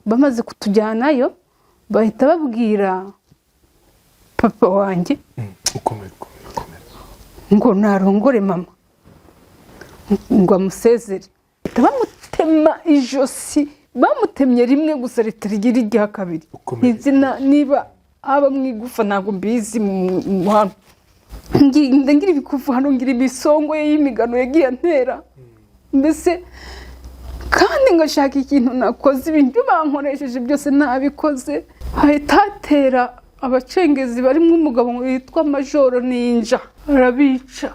Bamaze kutujyanayo, bahita babwira papa wanjye Ukomere, ukomere, ukomere. ngo narongore mama, ngo amusezere. Bahita bamutema ijosi. Bamutemye rimwe gusa, ritagira irya kabiri. Ukomeye. Izina niba aba mu igufa, ntabwo mbizi. Mu hano ngira ibikufu, hano ngira imisongo ye y'imigano yagiye antera mbese, kandi ngashaka ikintu nakoze. Ibintu bankoresheje byose nabikoze. Hahita hatera abacengezi barimo umugabo witwa Majoro Ninja, arabica.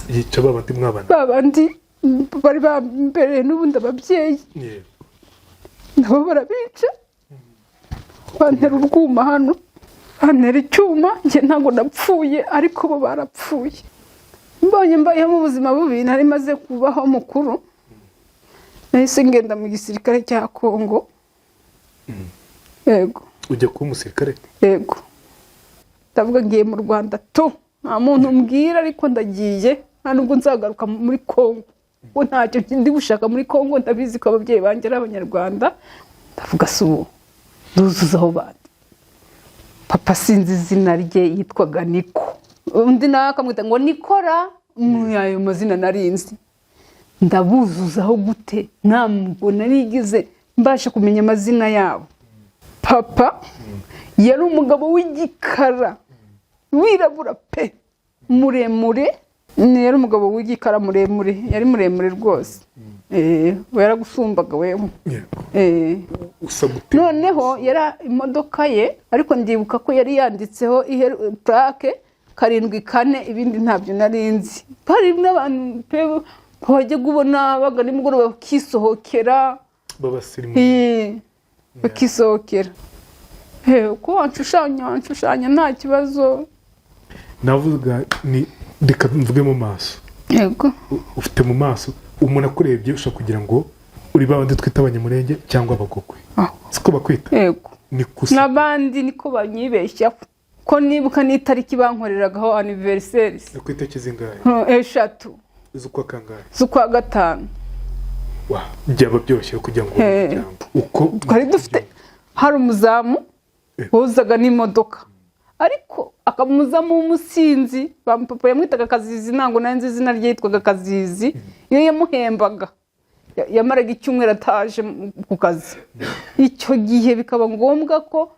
Yica ba bandi mwabana? Ba bandi bari bambereye n'ubundi ababyeyi. Nabo barabica, bantera urwuma hano, bantera icyuma. Njye ntabwo napfuye, ariko bo barapfuye. Mbonye mbayeho mu buzima bubi, nari maze kubaho mukuru, nahise ngenda mu gisirikare cya Kongo, yego. Ujya kuba umusirikare? Yego. Ndavuga ngiye mu Rwanda tu, nta muntu mbwira, ariko ndagiye, nta nubwo nzagaruka muri Kongo, kuko ntacyo ndi gushaka muri Kongo. Ndabizi ko ababyeyi banjye ari Abanyarwanda. Ndavuga si ubu nduzuzaho bandi. Papa sinzi izina rye, yitwaga Niko, undi nawe akamwita ngo Nikora. Muri ayo mazina narinzi, ndabuzuzaho gute? Ntabwo narigeze mbasha kumenya amazina yabo. Papa yari umugabo w'igikara, wirabura pe, muremure. Yari umugabo w'igikara muremure, yari muremure rwose. We yaragusumbaga wewe. Usa gute? Noneho yari imodoka ye, ariko ndibuka ko yari yanditseho plaque 74, ibindi ntabyo nari nzi. Hari n'abantu pe wajya ubona baga nimugoroba bakisohokera. B'abasirimu? Bakisohokera. Uko wanshushanya, wanshushanya nta kibazo. Navuga ni reka mvuge mu maso. Yego. Ufite mu maso, umuntu akurebye ushobora kugira ngo uri ba bandi twita Abanyamurenge cyangwa Abagogwe. Siko bakwita? Yego. Ni gusa. N'abandi niko banyibeshyaho, ko nibuka n'itariki bankoreragaho anniversaire. Ni ku itariki zingahe? 3. Z'ukwa kangahe? Z'ukwa gatanu. Wa byaba byoroshye kugira ngo umuryango uko Twari dufite, hari umuzamu wozaga n'imodoka, ariko akaba umuzamu w'umusinzi. Papa yamwitaga Kazizi, ntabwo nari nzi izina rye, yitwaga Kazizi. Iyo yamuhembaga, yamaraga icyumweru ataje ku kazi. Icyo gihe bikaba ngombwa ko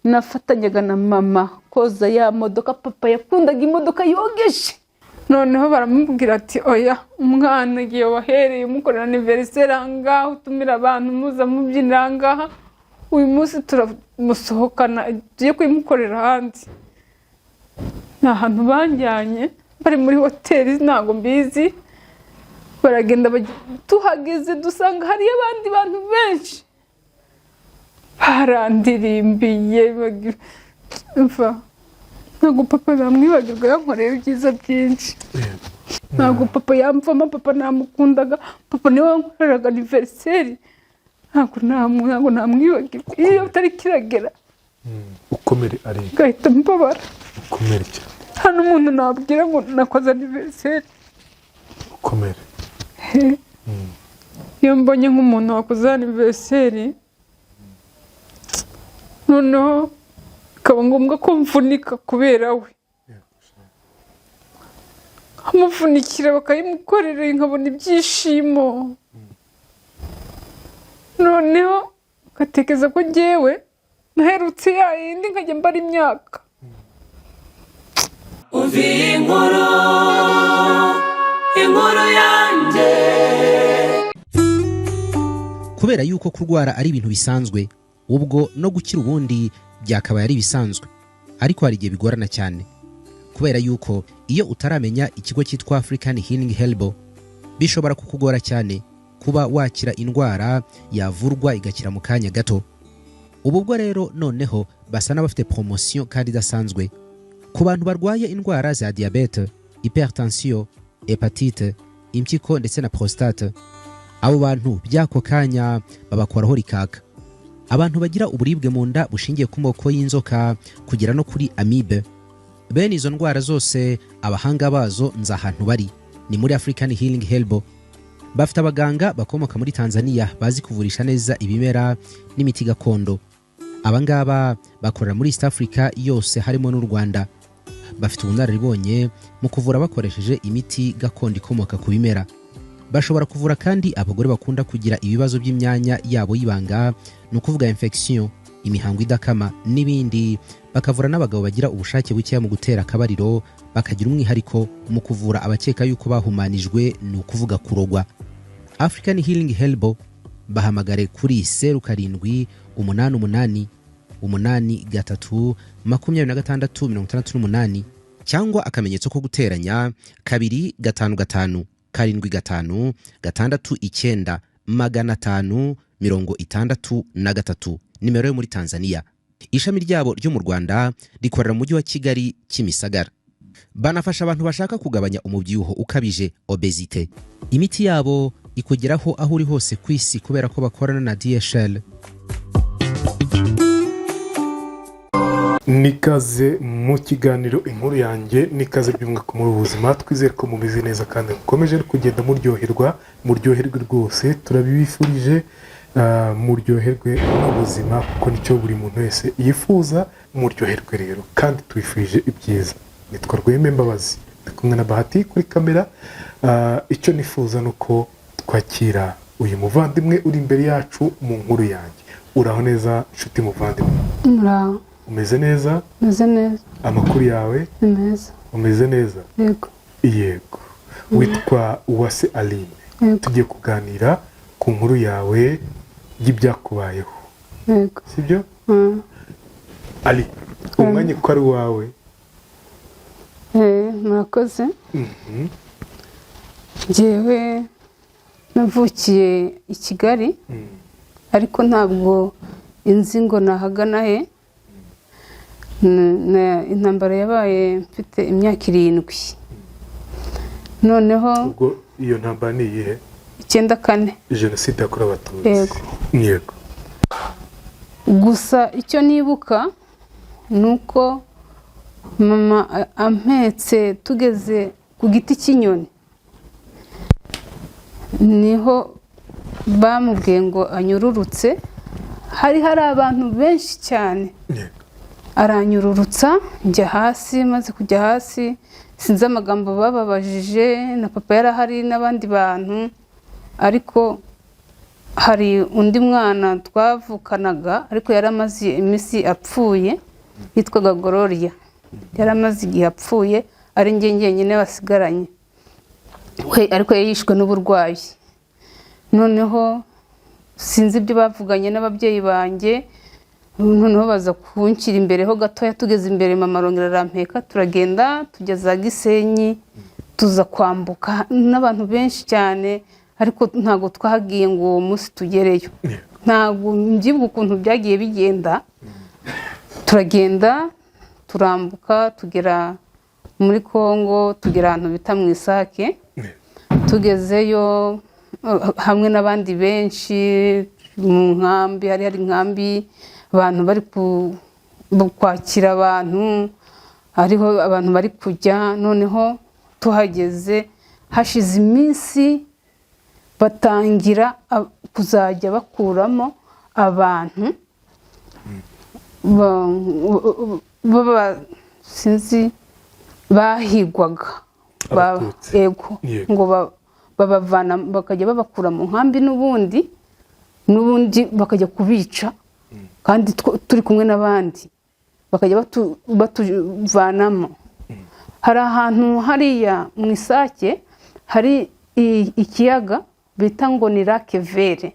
nafatanyaga na mama koza ya modoka. Papa yakundaga imodoka yogeje. Noneho baramubwira ati: "Oya, umwana igihe wahereye umukorera anniversaire aha ngaha, utumira abantu, muza mubyinira aha ngaha, uyu munsi turamusohokana, tugiye kuyimukorera ahandi." Ni ahantu banjyanye, bari muri hoteli, ntabwo mbizi. Baragenda, tuhageze dusanga hariyo abandi bantu benshi, barandirimbiye. Umva, ntabwo papa namwibagirwa, yankoreye ibyiza byinshi. Ntabwo papa yamvamo, papa namukundaga, papa niwe wankoreraga anniversaire. Ntabwo namwibagirwa, iyo tariki iragera Ukomere ari ngahita mbabara. Ukomere cyane. Nta n'umuntu nabwira ngo nakoze anniversaire. Ukomere. Iyo mbonye nk'umuntu wakoze anniversaire, noneho bikaba ngombwa ko mvunika kubera we, amuvunikira bakayimukorera, nkabona ibyishimo. Noneho ngatekereza ko ngewe naherutse ya yindi, nkajya mbara imyaka. Umva iyi nkuru, inkuru yanjye. Kubera yuko kurwara ari ibintu bisanzwe, ubwo no gukira ubundi byakabaye ari ibisanzwe, ariko hari igihe bigorana cyane, kubera yuko iyo utaramenya ikigo cyitwa African Healing Herbal, bishobora kukugora cyane kuba wakira indwara yavurwa igakira mu kanya gato. Ubu bwo rero noneho basa n'abafite promotion kandi idasanzwe ku bantu barwaye indwara za diyabete, hypertension, hépatite, impyiko ndetse na prostate. Abo bantu by'ako kanya babakoraho rikaka. Abantu bagira uburibwe mu nda bushingiye ku moko y'inzoka kugera no kuri amibe, bene izo ndwara zose abahanga bazo nzi ahantu bari, ni muri African Healing Herbal. Bafite abaganga bakomoka muri Tanzania bazi kuvurisha neza ibimera n'imiti gakondo. Abangaba bakorera muri East Africa yose, harimo n'u Rwanda. Bafite ubunararibonye mu kuvura bakoresheje imiti gakondo ikomoka ku bimera. Bashobora kuvura kandi abagore bakunda kugira ibibazo by'imyanya yabo y'ibanga, ni ukuvuga infection, imihango idakama n'ibindi. Bakavura n'abagabo bagira ubushake bukeya mu gutera akabariro. Bakagira umwihariko mu kuvura abakeka yuko bahumanijwe, ni ukuvuga kurogwa. African Healing Herbal, bahamagare kuri 0788 83 26 68 cyangwa *+255 75 69 563, nimero yo muri Tanzania. Ishami ryabo ryo mu Rwanda rikorera mu Mujyi wa Kigali, Kimisagara. Banafasha abantu bashaka kugabanya umubyibuho ukabije, obésité. Imiti yabo ikugeraho aho uri hose ku isi kubera ko bakorana na DHL. Nikaze mu kiganiro Inkuru Yanjye, nikaze by'umwihariko muri ubu buzima. Twizere ko mumeze neza kandi mukomeje kugenda muryoherwa. Muryoherwe rwose, turabibifurije. Muryoherwe n'ubuzima kuko nicyo buri muntu wese yifuza. Muryoherwe rero kandi tubifurije ibyiza. Nitwa Rweme Mbabazi, ndi kumwe na Bahati kuri kamera. Icyo nifuza ni uko twakira uyu muvandimwe uri imbere yacu mu nkuru yanjye. Uraho neza, nshuti muvandimwe? Muraho. Umeze neza? Meze neza. Amakuru yawe? Ni meza. Umeze neza? Yego. Yego, witwa Uwase Aline? Yego. Tugiye kuganira ku nkuru yawe y'ibyakubayeho. Yego. Sibyo? Mm. Ali, umwanya ko ari uwawe. Murakoze. Njyewe navukiye i Kigali, ariko ntabwo inzi ngo nahagana he. Intambara yabaye mfite imyaka 7, noneho Ubwo iyo ntambara ni iyihe? 94. Jenoside yakorewe Abatutsi? Yego. Yego. Gusa icyo nibuka ni uko mama ampetse, tugeze ku giti cy'inyoni, niho bamubwiye ngo anyururutse. Hari abantu benshi cyane. Aranyururutsa njya hasi. Maze kujya hasi, sinzi amagambo bababajije, na papa yari ahari n'abandi bantu, ariko hari undi mwana twavukanaga, ariko yari amaze iminsi apfuye, yitwaga Gororiya. Yari amaze igihe apfuye, ari njye njyenyine basigaranye we, ariko yari yishwe n'uburwayi. Noneho sinzi ibyo bavuganye n'ababyeyi banjye, noneho baza kunshyira imbere ho gatoya. Tugeze imbere, mama arongera arampeka, turagenda tugeza Gisenyi, tuza kwambuka n'abantu benshi cyane, ariko ntabwo twahagiye ngo uwo munsi tugereyo. Ntabwo mbyibuka ukuntu byagiye bigenda. Turagenda, turambuka, tugera muri Kongo, tugera ahantu bita mu Isake. Tugezeyo hamwe n'abandi benshi mu nkambi, hari inkambi, abantu bari kwakira abantu, hariho abantu bari kujya. Noneho tuhageze hashize iminsi, batangira kuzajya bakuramo abantu sinzi bahigwaga. Abatutsi. Yego. Yego. Ngo babavana, bakajya babakura mu nkambi n'ubundi bakajya kubica, kandi turi kumwe n'abandi, bakajya batuvanamo. Hari ahantu hariya mu Isake hari ikiyaga bita ngo ni Lac Vert.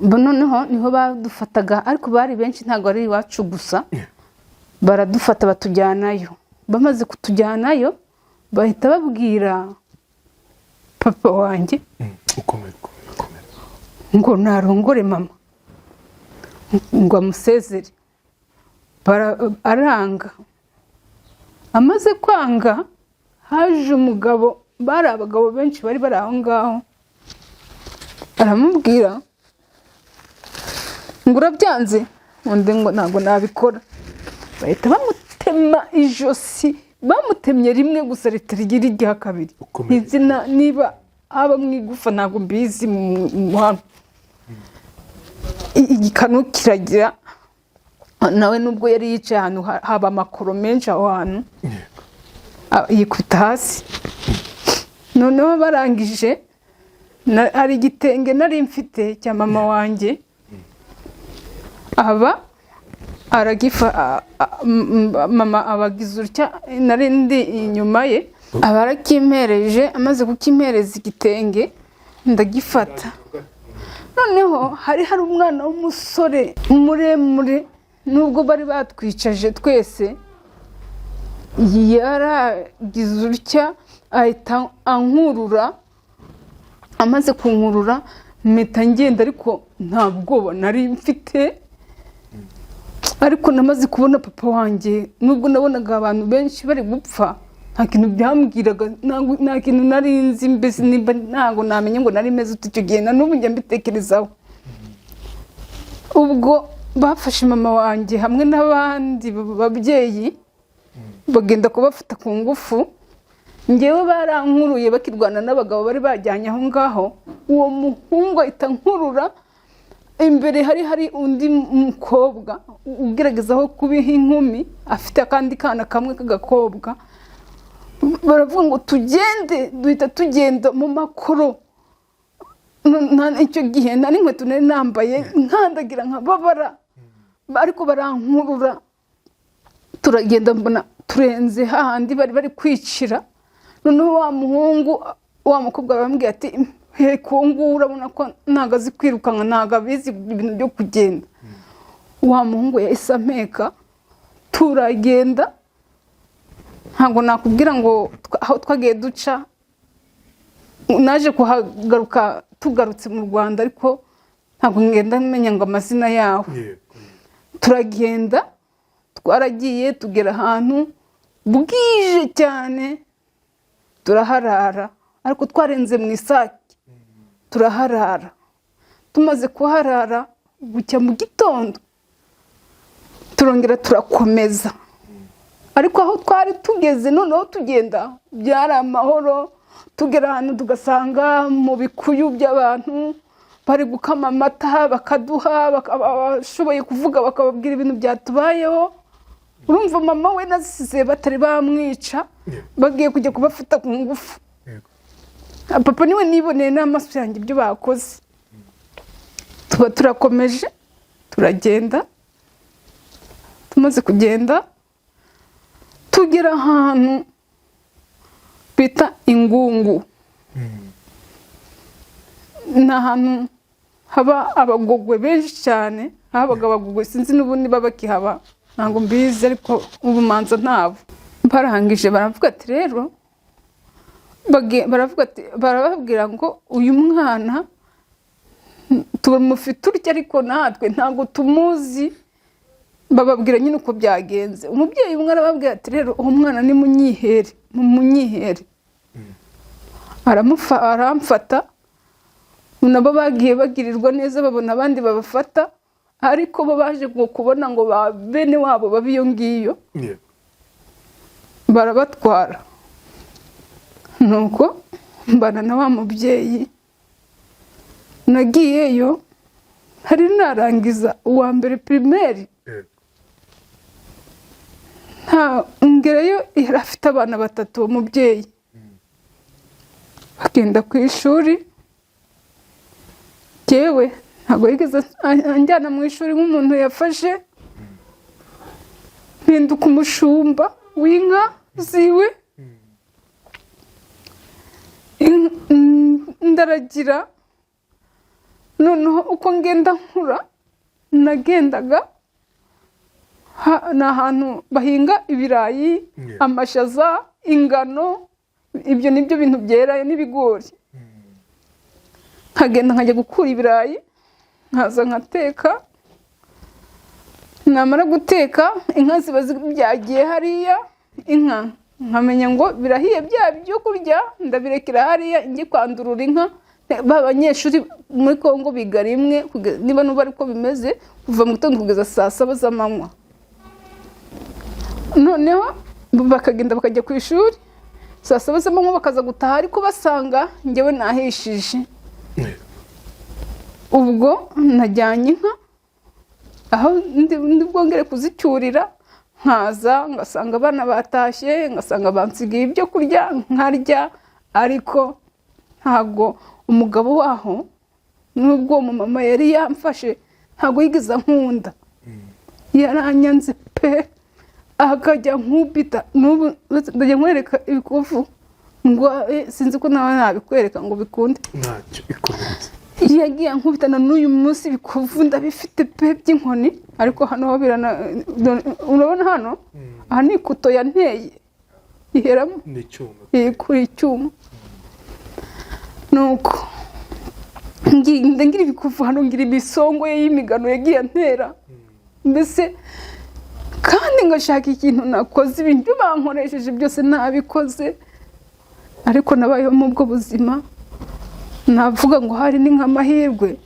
Noneho niho badufataga, ariko bari benshi, ntabwo ari iwacu gusa. Baradufata batujyanayo. Bamaze kutujyanayo, bahita babwira papa wanjye Ukomere, ukomere, ukomere. ngo narongore mama, ngo amusezere. Aranga. Amaze kwanga, haje umugabo, bari abagabo benshi bari bari aho ngaho, aramubwira ngo: "Urabyanze?" Undi ngo: "Ntabwo nabikora." Bahita bamutema ijosi. Bamutemye rimwe gusa, ritarigira irya kabiri. Ukomeye. Ntizi niba haba mu igufa, ntabwo mbizi mu hano. Igikanu kiragira nawe, nubwo yari yicaye ahantu haba amakoro menshi aho hantu, yikubita hasi. Noneho barangije, hari igitenge nari mfite cya mama wanjye, aba aragifa mama abagize utya, nari ndi inyuma ye, aba arakimpereje. Amaze kukimpereza igitenge, ndagifata. Noneho hari umwana w'umusore muremure, nubwo bari batwicaje twese, yaragize utya ahita ankurura. Amaze kunkurura, mpita ngenda, ariko nta bwoba nari mfite. Ariko namaze kubona papa wanjye, nubwo nabonaga abantu benshi bari gupfa, nta kintu byambwiraga, nta kintu nari nzi. Mbese nimba ntabwo namenya ngo nari meze ute icyo gihe, na n'ubu njya mbitekerezaho. Ubwo bafashe mama wanjye hamwe n'abandi babyeyi, bagenda kubafata ku ngufu. Ngewe barankuruye bakirwana n'abagabo bari bajyanye aho ngaho. Uwo muhungu ahita nkurura. Imbere hari undi mukobwa ugerageza kubiha inkumi, afite akandi kana kamwe k'agakobwa. Baravuga ngo tugende, duhita tugenda mu makoro. Icyo gihe nta n'inkweto nari nambaye, nkandagira nkababara, ariko barankurura turagenda. Mbona turenze hahandi bari kwicira. Noneho wa muhungu, wa mukobwa bambwiye ati: "Heka uwo nguwo, urabona ko ntabwo azi kwirukanka, ntabwo abizi ibintu byo kugenda." Wa muhungu yahise ampeka turagenda. Ntabwo nakubwira ngo aho twagiye duca. Naje kuhagaruka tugarutse mu Rwanda, ariko ntabwo ngenda menya ngo amazina yaho. Turagenda, twaragiye tugera ahantu bwije cyane, turaharara, ariko twarenze mu Isake turaharara. Tumaze kuharara, bucya mu gitondo turongera turakomeza. Ariko aho twari tugeze noneho tugenda byari amahoro. Tugera ahantu tugasanga mu bikuyu by'abantu bari gukama amata, bakaduha, abashoboye kuvuga bakababwira ibintu byatubayeho. Urumva, mama we nasize batari bamwica, bagiye kujya kubafata ku ngufu. Papa niwe niboneye n'amaso yanjye ibyo bakoze. Tuba turakomeje turagenda. Tumaze kugenda, tugera ahantu bita Ingungu. Ni ahantu haba Abagogwe benshi cyane, habaga Abagogwe, sinzi n'ubundi niba bakihaba, ntabwo mbizi, ariko ubumanza ntabo. Barangije baravuga ati rero baravuga ati, barababwira ngo uyu mwana tumufite utya, ariko natwe ntabwo tumuzi. Bababwira nyine uko byagenze. Umubyeyi umwe arababwira ati: "Rero uwo mwana ni munyihere, munyihere." Aramfata. Nabo bagiye bagirirwa neza, babona abandi babafata, ariko bo baje ngo kubona ngo ba bene wabo baba iyo ngiyo, barabatwara. Nuko mbana na wa mubyeyi. Nagiyeyo hari narangiza uwa mbere primaire. Nta ngerayo, yari afite abana batatu uwo mubyeyi, bagenda ku ishuri. Jyewe ntabwo yigeze anjyana mu ishuri nk'umuntu yafashe, mpinduka umushumba w'inka ziwe. Ndaragira. Noneho uko ngenda nkura, nagendaga ni ahantu bahinga ibirayi, amashaza, ingano, ibyo ni byo bintu byerayo, n'ibigori. Nkagenda nkajya gukura ibirayi, nkaza nkateka. Namara guteka, inka ziba zibyagiye hariya. Inka nkamenya ngo birahiye, bya byo kurya ndabirekera hariya, njye kwandurura inka. Ba banyeshuri muri Kongo biga rimwe, niba nuba ariko bimeze, kuva mu gitondo kugeza saa 7 z'amanywa. Noneho bakagenda bakajya ku ishuri. Saa 7 z'amanywa bakaza gutaha, ariko basanga njyewe nahishije. Ubwo najyanye inka aho ndi bwongere kuzicyurira, nkaza ngasanga abana batashye, ngasanga bansigiye ibyo kurya nkarya. Ariko ntabwo umugabo waho, nubwo uwo mumama yari yamfashe, ntabwo yigeze ankunda, yaranyanze pe, akajya nkubita. N'ubu ndajya nkwereka ibikovu ngo sinzi ko nawe nabikwereka ngo bikunde. Ntacyo, ikomeretse. Yagiye ankubita, na n'uyu munsi ibikovu ndabifite pe by'inkoni. Ariko hano ho birana, urabona hano, aha ni ikuto yanteye iheramo. Ni icyuma. Kuri icyuma. Nuko ngira ibikovu hano, ngira imisongo ye y'imigano yagiye antera mbese, kandi ngashaka ikintu nakoze. Ibintu bankoresheje byose nabikoze, ariko nabayeho mu ubwo buzima. Navuga ngo hari ni nk'amahirwe,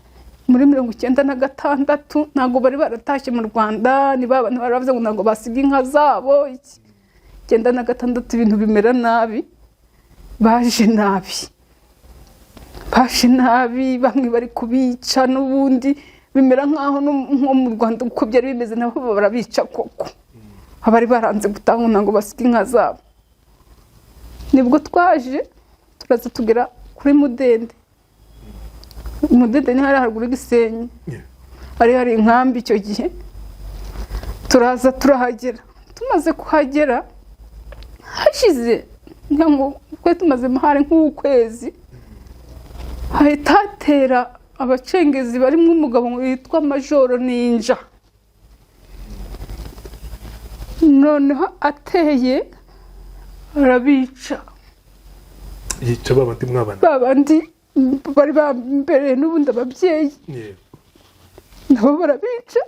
muri 96 ntabwo bari baratashye mu Rwanda, ni ba bantu bari bavuze ngo ntabwo basiga inka zabo. Iki 96 ibintu bimera nabi, baje nabi, baje nabi, bamwe bari kubica n'ubundi bimera nk'aho nko mu Rwanda uko byari bimeze, nabo barabica koko, abari baranze gutanga ntabwo basiga inka zabo. Nibwo twaje turaza tugera kuri Mudende. Mudende ni hari haruguru y'Igisenyi, hari inkambi icyo gihe. Turaza turahagera. Tumaze kuhagera, hashize nka ngo twe tumaze hari nk'ukwezi, hahita hatera abacengezi barimo umugabo witwa Majoro Ninja. Noneho ateye arabica. Yica ba bandi mwabana? Ba bandi bari bambereye n'ubundi ababyeyi, nabo barabica,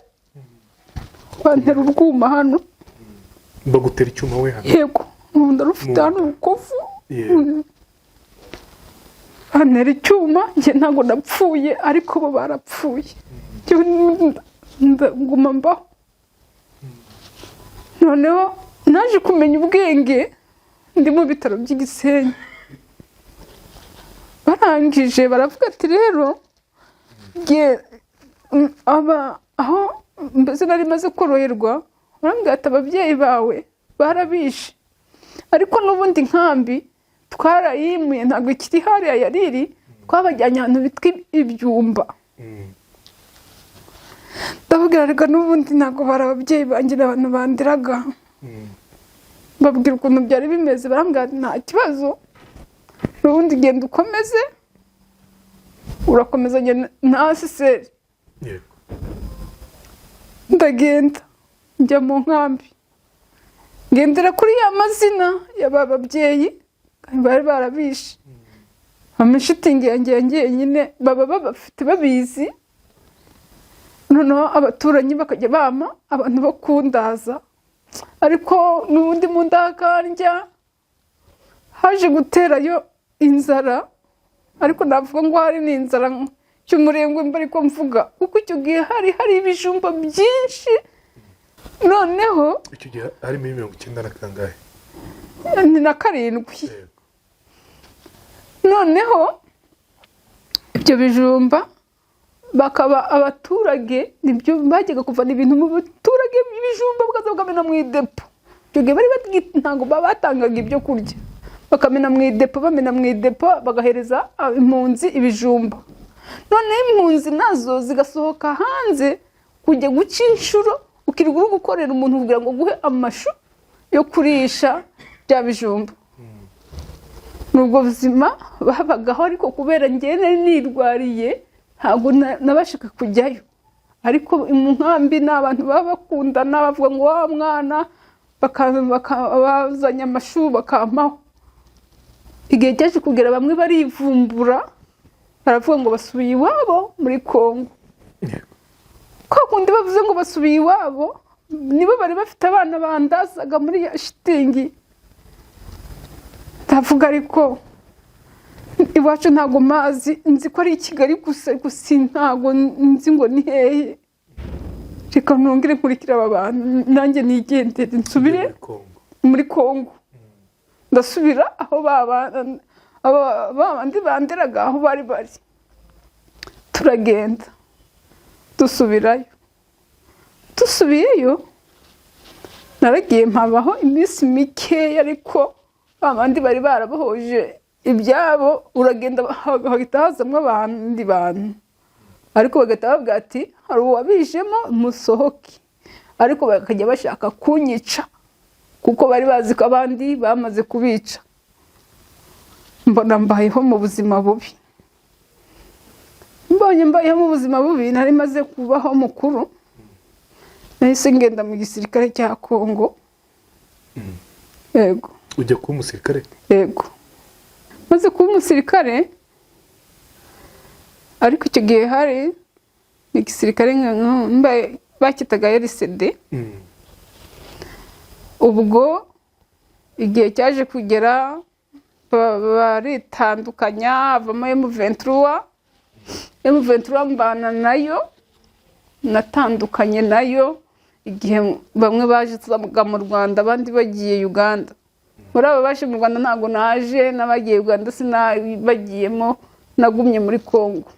bantera urwuma hano. Bagutera icyuma we hano? Yego, ubu ndarufite hano urukovu. Bantera icyuma, njye ntabwo napfuye, ariko bo barapfuye. Njyewe nguma mbaho. Noneho naje kumenya ubwenge ndi mu bitaro by'Igisenyi. Barangije baravuga ati rero nge aba aho mbese nari maze koroherwa, barambwira ati ababyeyi bawe barabishe, ariko n'ubundi nkambi twarayimuye, ntabwo ikiri hariya yari iri, twabajyanye ahantu bitwa Ibyumba. Ndababwira reka n'ubundi ntabwo bari ababyeyi banjye, ni abantu bandiraga. Babwira ukuntu byari bimeze, barambwira ati nta kibazo, n'ubundi genda ukomeze, urakomeza na asiseri. Ndagenda njya mu nkambi, ngendera kuri ya mazina ya ba babyeyi bari barabishe. Amashitingi yanjye ya njyenyine baba babafite babizi. Noneho abaturanyi bakajya bampa abantu bo kundaza, ariko n'ubundi mu ndakandya haje guterayo inzara. Ariko navuga ngo hari n'inzara cy'umurengwe mba, ariko mvuga kuko icyo gihe hari hari ibijumba byinshi. Noneho Icyo gihe hari muri 90 na kangahe? Ni na karindwi. Noneho ibyo bijumba bakaba abaturage nibyo bajyaga kuvana ibintu mu baturage, ibijumba bakaza bakamena mu idepo. Icyo gihe bari ntabwo batangaga ibyo kurya, bakamena mu idepo, bamena mu idepo, bagahereza impunzi ibijumba. Noneho impunzi nazo zigasohoka hanze kujya guca inshuro, ukirirwa uri gukorera umuntu kugira ngo aguhe amashu yo kurisha bya bijumba. Ni ubwo buzima babagaho, ariko kubera njyewe nari nirwariye ntabwo nabashaga kujyayo. Ariko mu nkambi ni abantu baba bakundana, bavuga ngo wa mwana, bazanye amashu bakampaho. Igihe cyaje kugera bamwe barivumbura, baravuga ngo basubiye iwabo muri Kongo. Kwa kundi bavuze ngo basubiye iwabo, nibo bari bafite abana bandazaga muri ya shitingi. Ndavuga ariko iwacu ntabwo mazi, nzi ko ari i Kigali gusa, ariko si ntabwo nzi ngo ni hehe. Reka nongere nkurikire aba bantu, nanjye nigendere nsubire Muri Kongo. Muri Kongo. Ndasubira aho ba bandi banderaga aho bari bari. Turagenda, dusubirayo. Dusubiyeyo, naragiye mpabaho iminsi mikeya, ariko ba bandi bari barabohoje ibyabo. Uragenda hahita hazamo abandi bantu, ariko bagahita bavuga ati: "Hari uwabijemo, musohoke." Ariko bakajya bashaka kunyica kuko bari bazi ko abandi bamaze kubica. Mbona mbayeho mu buzima bubi. Mbonye mbayeho mu buzima bubi, nari maze kubaho mukuru, nahise ngenda mu gisirikare cya Kongo, yego. Ujya kuba umusirikare? Yego, maze kuba umusirikare, ariko icyo gihe hari igisirikare bakitaga RCD. Ubwo igihe cyaje kugera baritandukanya, havamo M23. M23 mbana nayo, natandukanye nayo igihe bamwe baje mu Rwanda, abandi bagiye Uganda. Muri abo baje mu Rwanda ntabwo naje, n'abagiye Uganda sinabagiyemo, nagumye muri Congo.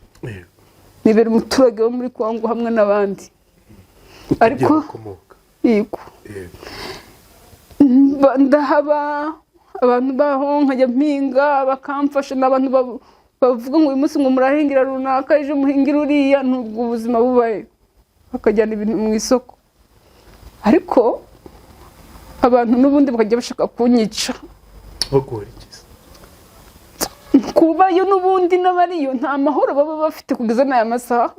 Nibera umuturage wo muri Congo hamwe n'abandi. Utagiye gukomoka. Yego. Ndahaba, abantu baho nkajya mpinga bakamfasha, n'abantu bavuga ngo uyu munsi ngo murahingira runaka, ejo muhingira uriya, nubwo ubuzima bubaye, bakajyana ibintu mu isoko. Ariko abantu n'ubundi bakajya bashaka kunyica. Baguhora iki se? Kubayo n'ubundi n'abariyo nta mahoro baba bafite kugeza n'aya masaha,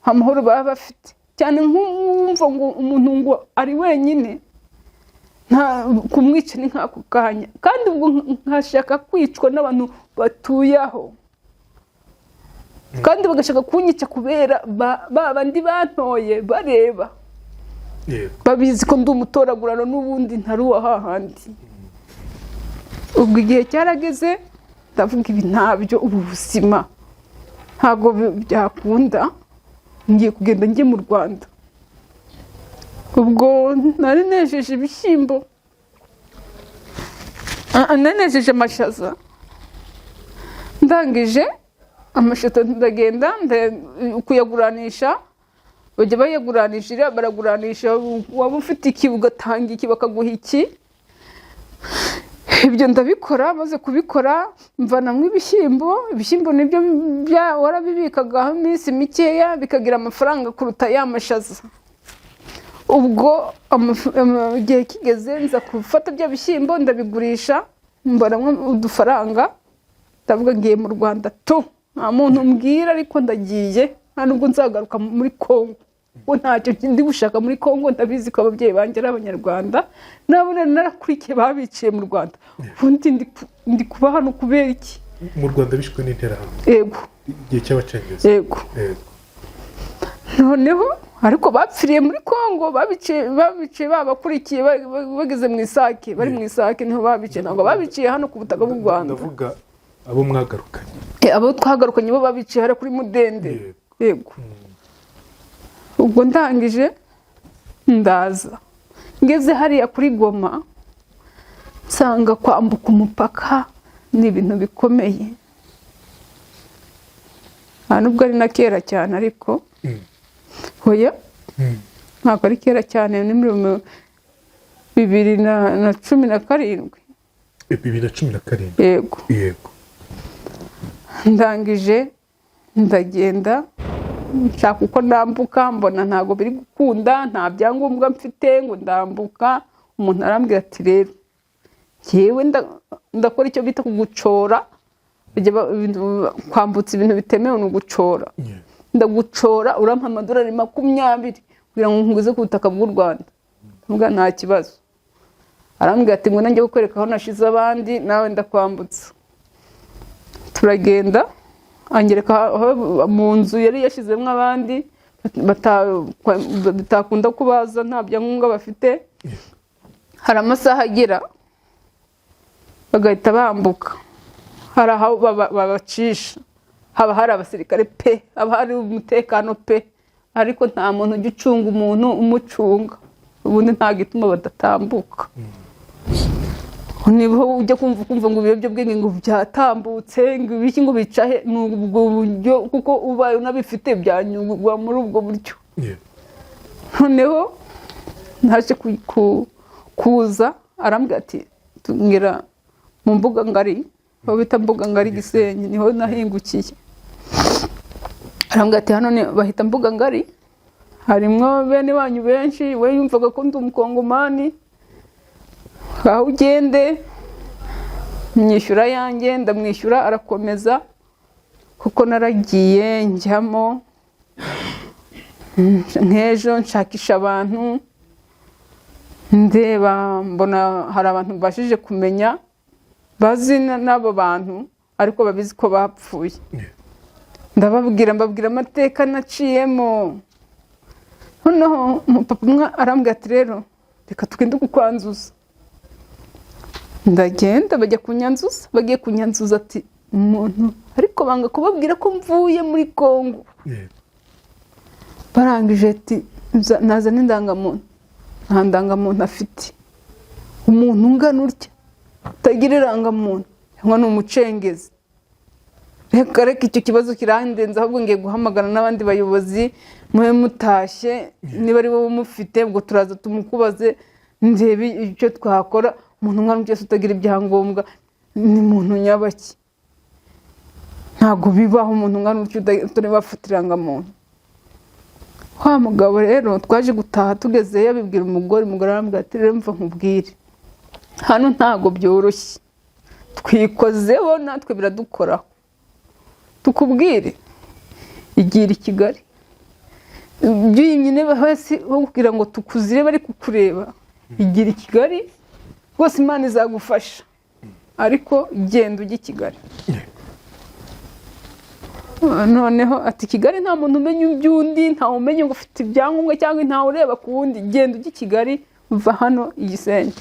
nta mahoro baba bafite, cyane nk'uwumva ngo umuntu ngo ari wenyine, nta kumwica ni nk'ako kanya. Kandi ubwo nkashaka kwicwa n'abantu batuye aho, kandi bagashaka kunyica kubera ba bandi bantoye bareba. Babizi ko ndi umutoragurano n'ubundi ntari uwa hahandi. Ubwo igihe cyarageze ndavuga: "Ibi ntabyo, ubu buzima ntabwo byakunda, ngiye kugenda njye mu Rwanda." Ubwo nari nejeje ibishyimbo. Nari nejeje amashaza. Ndangije amashaza ndagenda kuyaguranisha. Bajya bayaguranisha, baraguranisha, waba ufite iki ugatanga iki, bakaguha iki. Ibyo ndabikora. Maze kubikora mvanamo ibishyimbo. Ibishyimbo nibyo warabibikagaho iminsi mikeya bikagira amafaranga kuruta ya mashaza. Ubwo igihe kigeze nza gufata bya bishyimbo ndabigurisha, mbonamo udufaranga. Ndavuga: "Ngiye mu Rwanda tu, nta muntu mbwira, ariko ndagiye, nta nubwo nzagaruka muri Kongo, kuko ntacyo ndi gushaka muri Kongo. Ndabizi ko ababyeyi banjye ari Abanyarwanda, nabona narakurikiye babiciye mu Rwanda. Ubundi ndi kuba hano kubera iki?" Mu Rwanda bishwe n'Interahamwe? Yego. Igihe cy'Abacengezi? Yego. Noneho ariko bapfiriye muri Kongo, babiciye babakurikiye bageze mu Isake, bari mu Isake niho babiciye, ntabwo babiciye hano ku butaka bw'u Rwanda. Ndavuga abo mwagarukanye. Abo twagarukanye bo babiciye hariya kuri Mudende. Yego. Ubwo ndangije ndaza, ngeze hariya kuri Goma nsanga kwambuka umupaka ni ibintu bikomeye. Nta nubwo ari na kera cyane, ariko hoya, ntabwo ari kera cyane, ni muri 2017. 2017? Yego. Ndangije ndagenda nshaka uko ndambuka, mbona ntabwo biri gukunda, nta byangombwa mfite ngo ndambuka. Umuntu arambwira ati: "Rero njyewe ndakora icyo bita kugucora." Kwambutsa ibintu bitemewe ni ugucora. "Ndagucora, urampa amadolari 20 kugira ngo nkuguze ku butaka bw'u Rwanda." Mbwa nta kibazo. Arambwira ati: "Ngo nanjye kukwereka aho nashize abandi, nawe ndakwambutsa." Turagenda, anyereka aho mu nzu yari yashyizemo abandi bitakunda kubaza, nta byangombwa bafite. Hari amasaha agera bagahita bambuka, hari aho babacisha, haba hari abasirikare pe, haba hari umutekano pe, ariko nta muntu ujya ucunga umuntu umucunga. Ubundi nta gituma badatambuka. Niba ujya kumva ukumva ngo ibiyobyabwenge ngo byatambutse, ngo ibiki, ngo bicahe, ni ubwo buryo, kuko ubaye unabifite byanyurwa muri ubwo buryo. Noneho naje kuza, arambwira ati tubwira mu Mbuga Ngari, aho bita Mbuga Ngari Gisenyi, niho nahingukiye. Arambwira ati hano bahita Mbuga Ngari, harimwo bene wanyu benshi. We yumvaga ko ndi Umukongomani. Aho ugende myishyura yanjye, ndamwishyura, arakomeza, kuko naragiye njyamo nk'ejo nshakisha abantu, ndeba mbona hari abantu mbashije kumenya bazi n'abo bantu, ariko babizi ko bapfuye. Ndababwira, mbabwira amateka naciyemo. Noneho umupapa umwe arambwira ati rero reka tugende kukwanzuza. Ndagenda, bajya kunyanzuza. Bagiye kunyanzuza, ati umuntu, ariko banga kubabwira ko mvuye muri Kongo. Barangije ati nazana indangamuntu. Nta ndangamuntu afite. Umuntu ungana utya utagira irangamuntu, cyangwa ni umucengezi? Reka reka, icyo kibazo kirandenze, ahubwo ngiye guhamagara n'abandi bayobozi, mube mutashye, niba ari wowe umufite ubwo turaza tumukubaze, ndebe icyo twakora. Umuntu ungana utya utagira ibyangombwa ni muntu nyabaki? Ntabwo bibaho, umuntu ungana utya utari wafata irangamuntu. Wa mugabo rero twaje gutaha, tugezeyo abibwira umugore. Umugore arambwira ati rero mva nkubwire, hano ntabwo byoroshye, twikozeho natwe biradukoraho, tukubwire igira i Kigali byonyine hasi bakubwira ngo tukuzire, bari kukureba. Igira i Kigali rwose, Imana izagufasha, ariko genda ujye i Kigali. Noneho ati Kigali nta muntu umenya iby'undi, ntawe umenya ngo ufite ibyangombwa cyangwa ntawe ureba ku wundi. Genda ujye i Kigali, va hano i Gisenyi.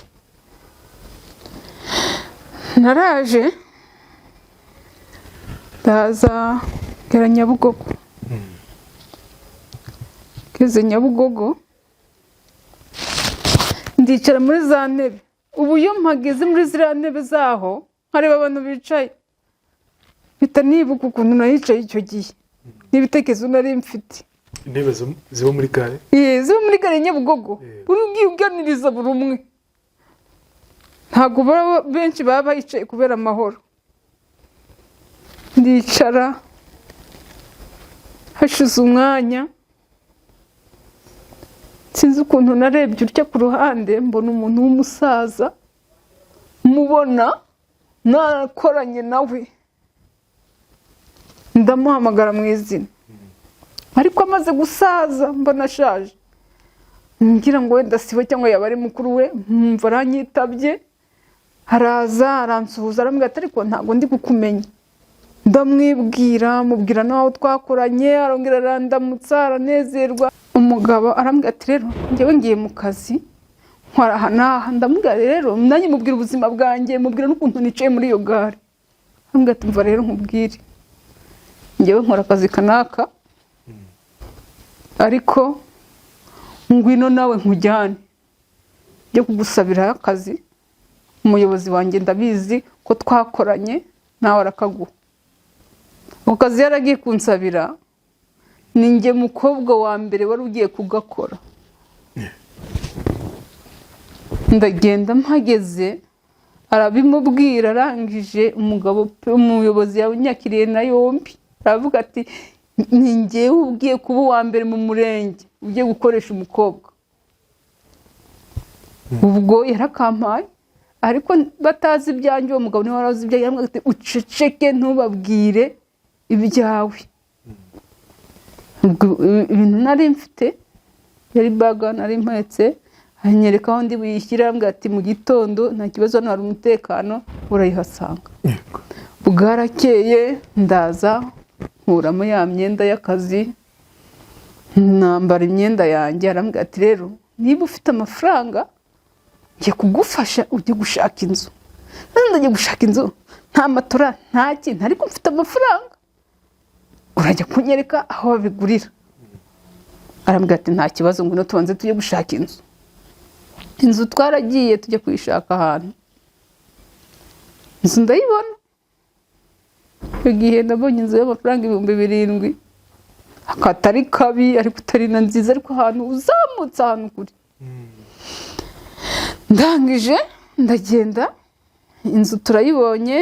Naraje, ndaza ngera Nyabugogo. Ngeze Nyabugogo ndicara muri za ntebe. Ubu iyo mpageze muri ziriya ntebe zaho, nkareba abantu bicaye, mpita nibuka ukuntu nayicaye icyo gihe n'ibitekerezo nari mfite. Intebe ziba muri gare? Ye, ziba muri gare Nyabugogo. Buri ugiye uganiriza buri umwe, ntabwo baba benshi baba bayicaye kubera amahoro. Ndicara, hashize umwanya, sinzi ukuntu narebye utya ku ruhande, mbona umuntu w'umusaza, mubona nakoranye nawe, ndamuhamagara mu izina, ariko amaze gusaza mbona ashaje, ngira ngo wenda siwe cyangwa yaba ari mukuru we. Nkumva aranyitabye, araza aransuhuza, arambwira ati ariko ntabwo ndi kukumenya. Ndamwibwira, mubwira n'aho twakoranye, arongera arandamutsa, aranezerwa. Umugabo arambwira ati rero njyewe ngiye mu kazi, nkora aha n'aha. Ndamubwira rero nanjye, mubwira ubuzima bwanjye, mubwira n'ukuntu nicaye muri iyo gare. Arambwira ati mva rero nkubwire, njyewe nkora akazi kanaka, ariko ngwino nawe nkujyane njye kugusabira akazi. Umuyobozi wanjye ndabizi ko twakoranye, nawe arakaguha. Ako kazi yaragiye kunsabira, ni njye mukobwa wa mbere wari ugiye kugakora. Ndagenda, mpageze arabimubwira. Arangije umugabo pe, umuyobozi yanyakiriye na yombi, aravuga ati ni njyewe ugiye kuba uwa mbere mu murenge ugiye gukoresha umukobwa. Ubwo yarakampaye, ariko batazi ibyanjye. Uwo mugabo niwe wari uzi ibyanjye. Yaramubwira ati uceceke, ntubabwire ibyawe. Ubwo ibintu nari mfite yari bag nari mpetse, anyereka aho ndi buyishyire, arambwira ati mu gitondo nta kibazo, hano hari umutekano, urayihasanga. Bwarakeye, ndaza nkuramo ya myenda y'akazi, nambara imyenda yanjye. Arambwira ati rero niba ufite amafaranga ngiye kugufasha ujye gushaka inzu. None ndagiye gushaka inzu, nta matora, nta kintu, ariko mfite amafaranga, urajya kunyereka aho babigurira. Arambwira ati nta kibazo, ngwino tubanze tujye gushaka inzu. Inzu twaragiye, tujya kuyishaka ahantu. Inzu ndayibona. Icyo gihe nabonye inzu y'amafaranga 7000, akatari kabi ariko utari na nziza, ariko ahantu uzamutse, ahantu kure. Ndangije ndagenda, inzu turayibonye,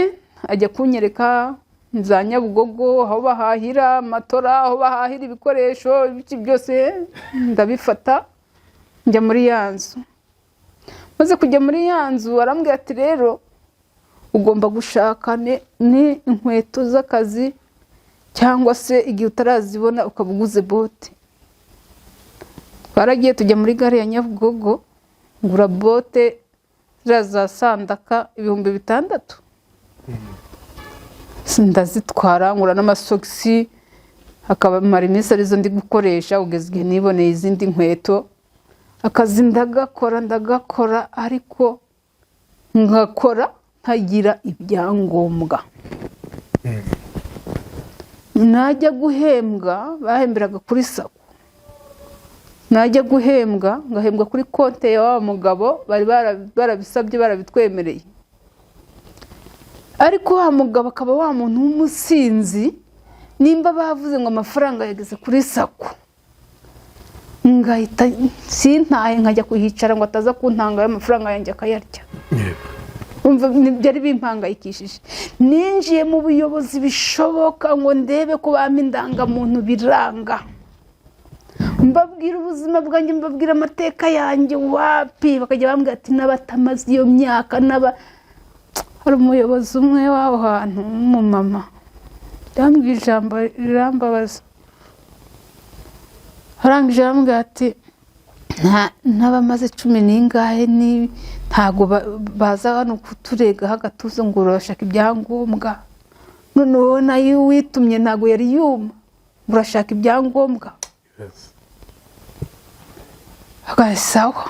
ajya kunyereka za Nyabugogo aho bahahira matora, aho bahahira ibikoresho, ibiki byose, ndabifata njya muri ya nzu. Maze kujya muri ya nzu, arambwira ati: "Rero ugomba gushaka ni inkweto z'akazi, cyangwa se igihe utarazibona ukaba uguze bote." Twaragiye tujya muri gare ya Nyabugogo, ngura bote ziriya za sandaka 6000, ndazitwara, ngura n'amasogisi, akaba mara iminsi arizo ndi gukoresha kugeza igihe niboneye izindi nkweto. Akazi ndagakora, ndagakora, ariko ngakora ntagira ibyangombwa. Najya guhembwa, bahemberaga kuri SACCO, najya guhembwa ngahembwa kuri konti ya wa mugabo. Bari barabisabye, barabitwemereye, ariko wa mugabo akaba wa muntu w'umusinzi. Nimba bavuze ngo amafaranga yageze kuri SACCO, ngahita sintahe, nkajya kuhicara ngo ataza kuntanga ayo mafaranga yanjye akayarya. Umva, byari bimpangayikishije. Ninjiye mu buyobozi bishoboka ngo ndebe ko bampa indangamuntu, biranga. Mbabwira ubuzima bwanjye, mbabwira amateka yanjye, wapi. Bakajya bambwira ati n'abatamaze iyo myaka n'aba. Hari umuyobozi umwe w'aho hantu w'umumama yambwiye ijambo rirambabaza. Arangije arambwira ati: "N'abamaze cumi n'ingahe ni ntabwo baza hano kuturegaho agatuza ngo urashaka ibyangombwa. None wowe nayo witumye ntabwo yari yuma ngo urashaka ibyangombwa." Sawa.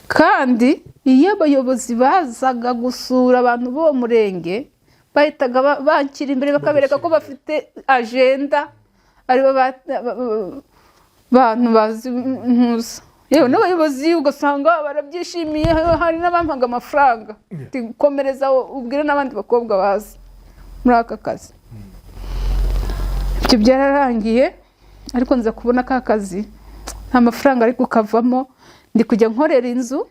Kandi iyo abayobozi bazaga gusura abantu b'uwo murenge, bahitaga banshyira imbere, bakabereka ko bafite agenda, aribo bantu bazi ntuza. Yewe n'abayobozi ugasanga barabyishimiye, hari n'abampaga amafaranga. Ati: "Komereza ubwire n'abandi bakobwa bazi muri aka kazi." Ibyo byararangiye, ariko nza kubona ka kazi nta mafaranga ari kukavamo. Ndi kujya nkorera inzu,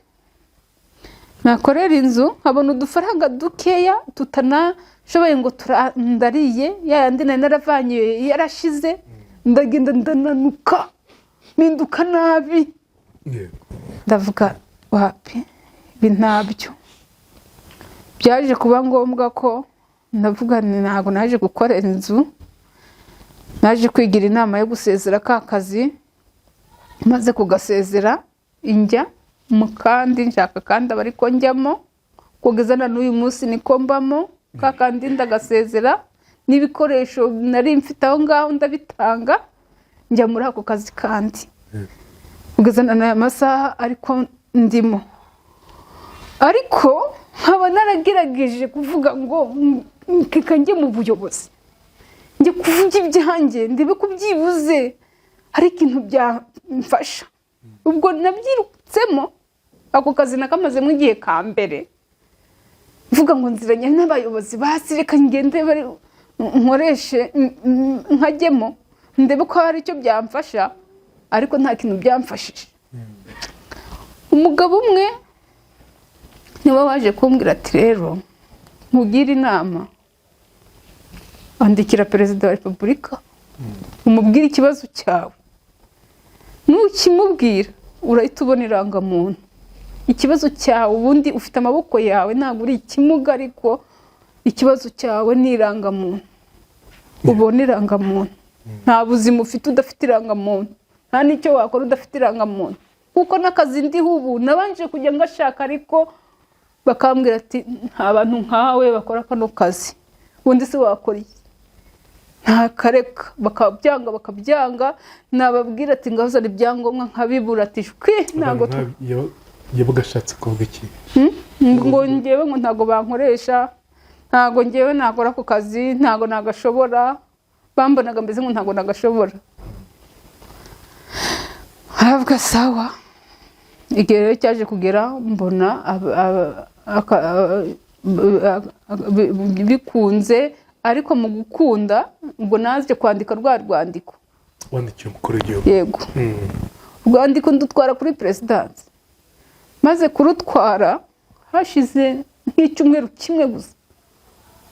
nakorera inzu nkabona udufaranga dukeya tutanashoboye ngo ndariye ya yandi nari naravanye yarashize. Ndagenda ndananuka, mpinduka nabi. Ndavuga: "Wapi, ibi ntabyo." Byaje kuba ngombwa ko ndavuga nti ntabwo naje gukorera inzu. Naje kwigira inama yo gusezera ka kazi. Maze kugasezera, njya mu kandi, nshaka kandi aba ariko njyamo kugeza na n'uyu munsi niko mbamo. Ka kandi ndagasezera n'ibikoresho nari mfite aho ngaho ndabitanga, njya muri ako kazi kandi kugeza na n'aya masaha ariko ndimo. Ariko nkaba naragerageje kuvuga ngo reka njye mu buyobozi, njye kuvuga ibyanjye, ndebe ko byibuze hari ikintu byamfasha. Ubwo nabyirutsemo, ako kazi nakamazemo igihe ka mbere, mvuga ngo nziranye n'abayobozi, basi reka ngende bari nkoreshe nkajyemo ndebe ko hari icyo byamfasha, ariko nta kintu byamfashije. Umugabo umwe niwe waje kumbwira ati: "Rero nkugire inama, andikira Perezida wa Repubulika umubwire ikibazo cyawe. Nukimubwira urahita ubona irangamuntu. Ikibazo cyawe ubundi ufite amaboko yawe, ntabwo uri ikimuga, ariko ikibazo cyawe ni irangamuntu. Ubona irangamuntu, nta buzima ufite udafite irangamuntu, nta n'icyo wakora udafite irangamuntu." Kuko n'akazi ndiho ubu nabanje kujya ngashaka, ariko bakambwira ati: "Nta bantu nkawe bakora kano kazi, ubundi se wakora iki?" Ntakareka, bakabyanga, bakabyanga. Nababwira ati ngazana ibyangombwa, nkabibura, ati shwi, ntabwo Yabaga ashatse kuvuga iki? Ngo ngewe ngo ntabwo bankoresha, ntabwo ngewe nakora ako kazi, ntabwo nagashobora. Bambonaga mbese ngo ntabwo nagashobora. Aravuga sawa. Igihe rero cyaje kugera, mbona Bikunze, ariko mu gukunda ubwo naje kwandika rwa rwandiko. Wandikiye umukuru w'igihugu? Yego. Urwandiko ndutwara kuri perezidansi. Maze kurutwara, hashize nk'icyumweru kimwe gusa,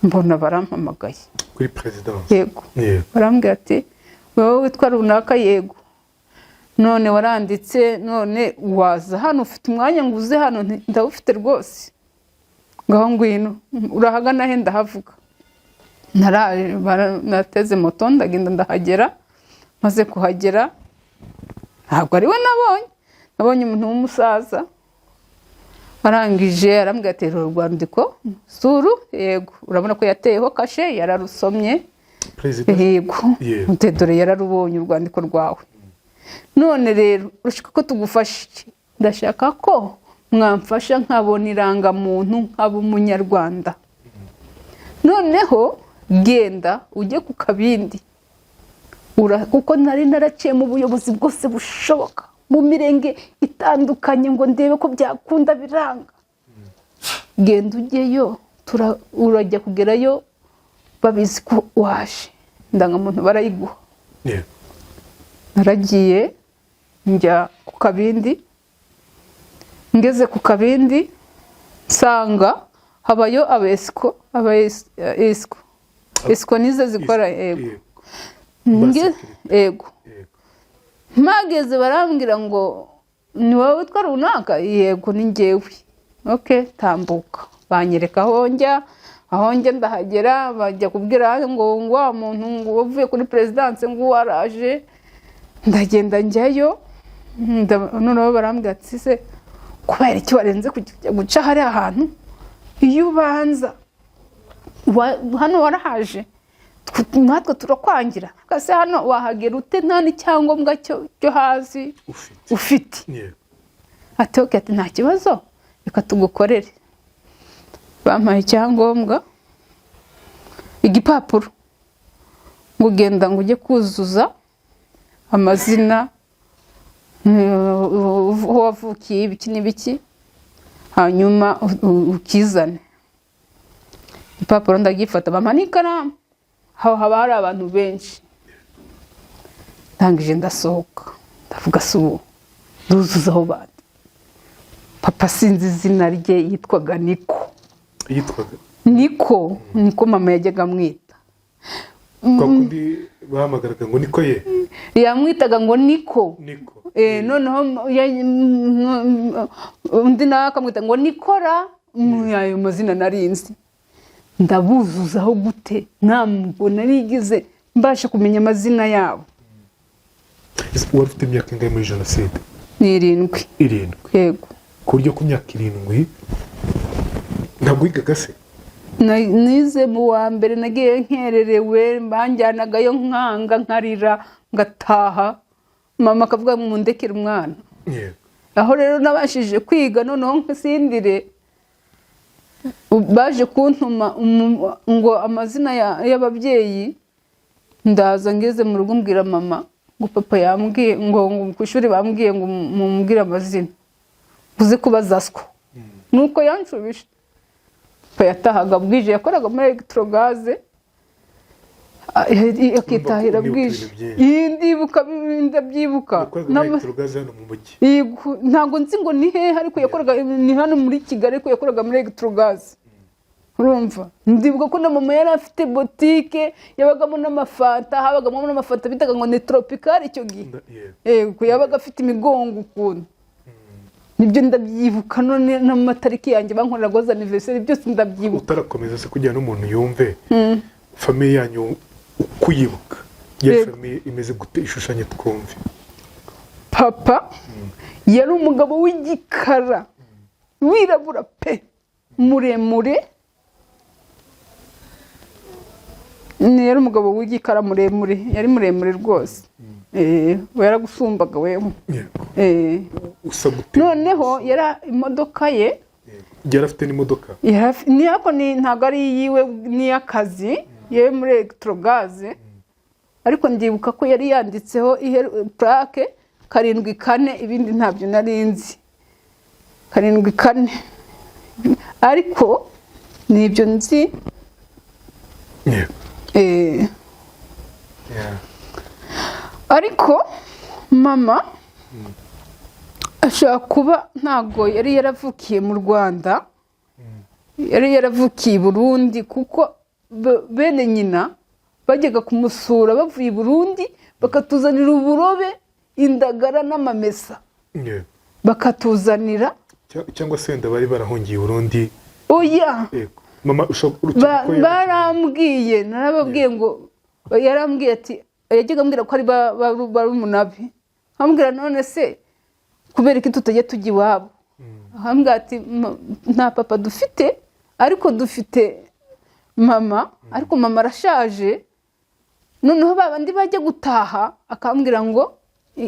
mbona barampamagaye. Kuri perezidansi? Yego. Barambwira ati: "Wowe witwa runaka?" "Yego." "None waranditse, none waza hano? Ufite umwanya ngo uze hano?" Nti: "Ndawufite rwose, ngaho ngwino. Urahagana he?" Ndahavuga. Naraje, nateze moto, ndagenda, ndahagera. Maze kuhagera, ntabwo ari we nabonye, nabonye umuntu w'umusaza. Arangije arambwira ati: "Rero urwandiko suru." "Yego." Urabona ko yateyeho kashe, yararusomye. Perezida? Yego. Yego. Ute dore yararubonye urwandiko rwawe. "None rero urashaka ko tugufasha iki?" "Ndashaka ko mwamfasha nkabona irangamuntu, nkaba Umunyarwanda." "Noneho genda ujye ku Kabindi." Kuko nari naraciye mu buyobozi bwose bushoboka mu mirenge itandukanye ngo ndebe ko byakunda, biranga. "Genda ujyeyo, urajya kugerayo babizi ko waje, indangamuntu barayiguha." Naragiye, njya ku Kabindi. Ngeze ku Kabindi, nsanga habayo abesiko, aba esiko, esiko nizo zikora, yego. Ba sécurité. Yego. Mpageze barambwira ngo: "Ni wowe witwa runaka?" "Yego, ni njyewe." "Ok, tambuka." Banyereka aho njya. Aho njya ndahagera, bajya kubwira ngo wa muntu ngo uvuye kuri perezidanse ngo waraje. Ndagenda njyayo, noneho barambwira ati: "Se kubera iki warenze kujya guca hariya hantu? Iyo ubanza hano warahaje, natwe turakwangira kase hano wahagera ute nta n'icyangombwa cyo hasi ufite?" Ufite. Ati: "Ok." Ati: "Nta kibazo, reka tugukorere." Bampaye icyangombwa, igipapuro, ngo ugenda ngo ujye kuzuza amazina, aho wavukiye, ibiki n'ibiki, hanyuma ukizane. Igipapuro ndagifata, bampa n'ikaramu. Aho haba hari abantu benshi. Ndangije ndasohoka, ndavuga: "Si ubu nduzuza aho bandi?" Papa sinzi izina rye, yitwaga Niko. Yitwaga? Niko, niko mama yajyaga amwita. Kwa kundi bahamagaraga ngo niko ye? Yamwitaga ngo Niko. Niko. Noneho undi nawe akamwita ngo Nikora. Ayo mazina narinzi, ndabuzuzaho gute? Ntabwo narigeze mbasha kumenya amazina yabo. Ese wari ufite imyaka ingahe muri jenoside? Ni 7. 7? Yego. Ku buryo ku myaka 7 ntabwo wigaga se? Nize mu wa mbere. Nagiye nkererewe, banjyanagayo nkanga, nkarira, ngataha, mama akavuga ngo mundekere umwana. Aho rero nabashije kwiga noneho nkasindire, baje kuntuma ngo amazina y'ababyeyi. Ndaza, ngeze mu rugo mbwira mama ngo papa yambwiye ngo ku ishuri bambwiye ngo mumbwire amazina, uze kubaza siko. Nuko yanshubije. Papa yatahaga bwije, yakoraga muri Electrogaz, akitahira Urumva ko bwije. unibuka ibintu byinshi. Iyi ndibuka, ndabyibuka. Yakoraga muri Electrogaz hano mu mujyi? Yego, ntabwo nzi ngo ni hehe, ariko yakoraga, ni hano muri Kigali, ariko yakoraga muri Electrogaz. Urumva, ndibuka ko na mama yari afite botike yabagamo n'amafanta, habagamo n'amafanta bitaga ngo ni Tropical icyo gihe. Yego. Yego, yabaga afite imigongo ukuntu. Nibyo, ndabyibuka. None n'amatariki yanjye bankoreraga za anniversaire, byose ndabyibuka. Utarakomeza se, kugira n'umuntu yumve famille yanyu uko uyibuka, yari famille imeze gute? Ishushanye twumve. Papa yari umugabo w'igikara, wirabura pe, muremure. Yari umugabo w'igikara muremure, yari muremure rwose. We yaragusumbaga wewe. Usa gute? Noneho yari imodoka ye. Yego. Yari afite n'imodoka? Ni ariko ntabwo ari iyiwe, ni iy'akazi, yewe muri Electrogaz. Ariko ndibuka ko yari yanditseho plaque 74, ibindi ntabyo nari nzi, 74. Ariko Nibyo nzi. Ariko mama ashobora kuba ntabwo yari yaravukiye mu Rwanda, yari yaravukiye i Burundi, kuko bene nyina bajyaga kumusura bavuye i Burundi, bakatuzanira uburobe, indagara n'amamesa. Bakatuzanira. Cyangwa se wenda bari barahungiye i Burundi? Oya. Yego. Mama ushobora ko Barambwiye, narababwiye ngo yarambwiye ati, yajyaga ambwira ko ari barumuna be. Ambwira, none se kubera iki tutajya tujya iwabo? Ambwira ati: "Nta papa dufite, ariko dufite mama, ariko mama arashaje." Noneho ba bandi bajya gutaha, akambwira ngo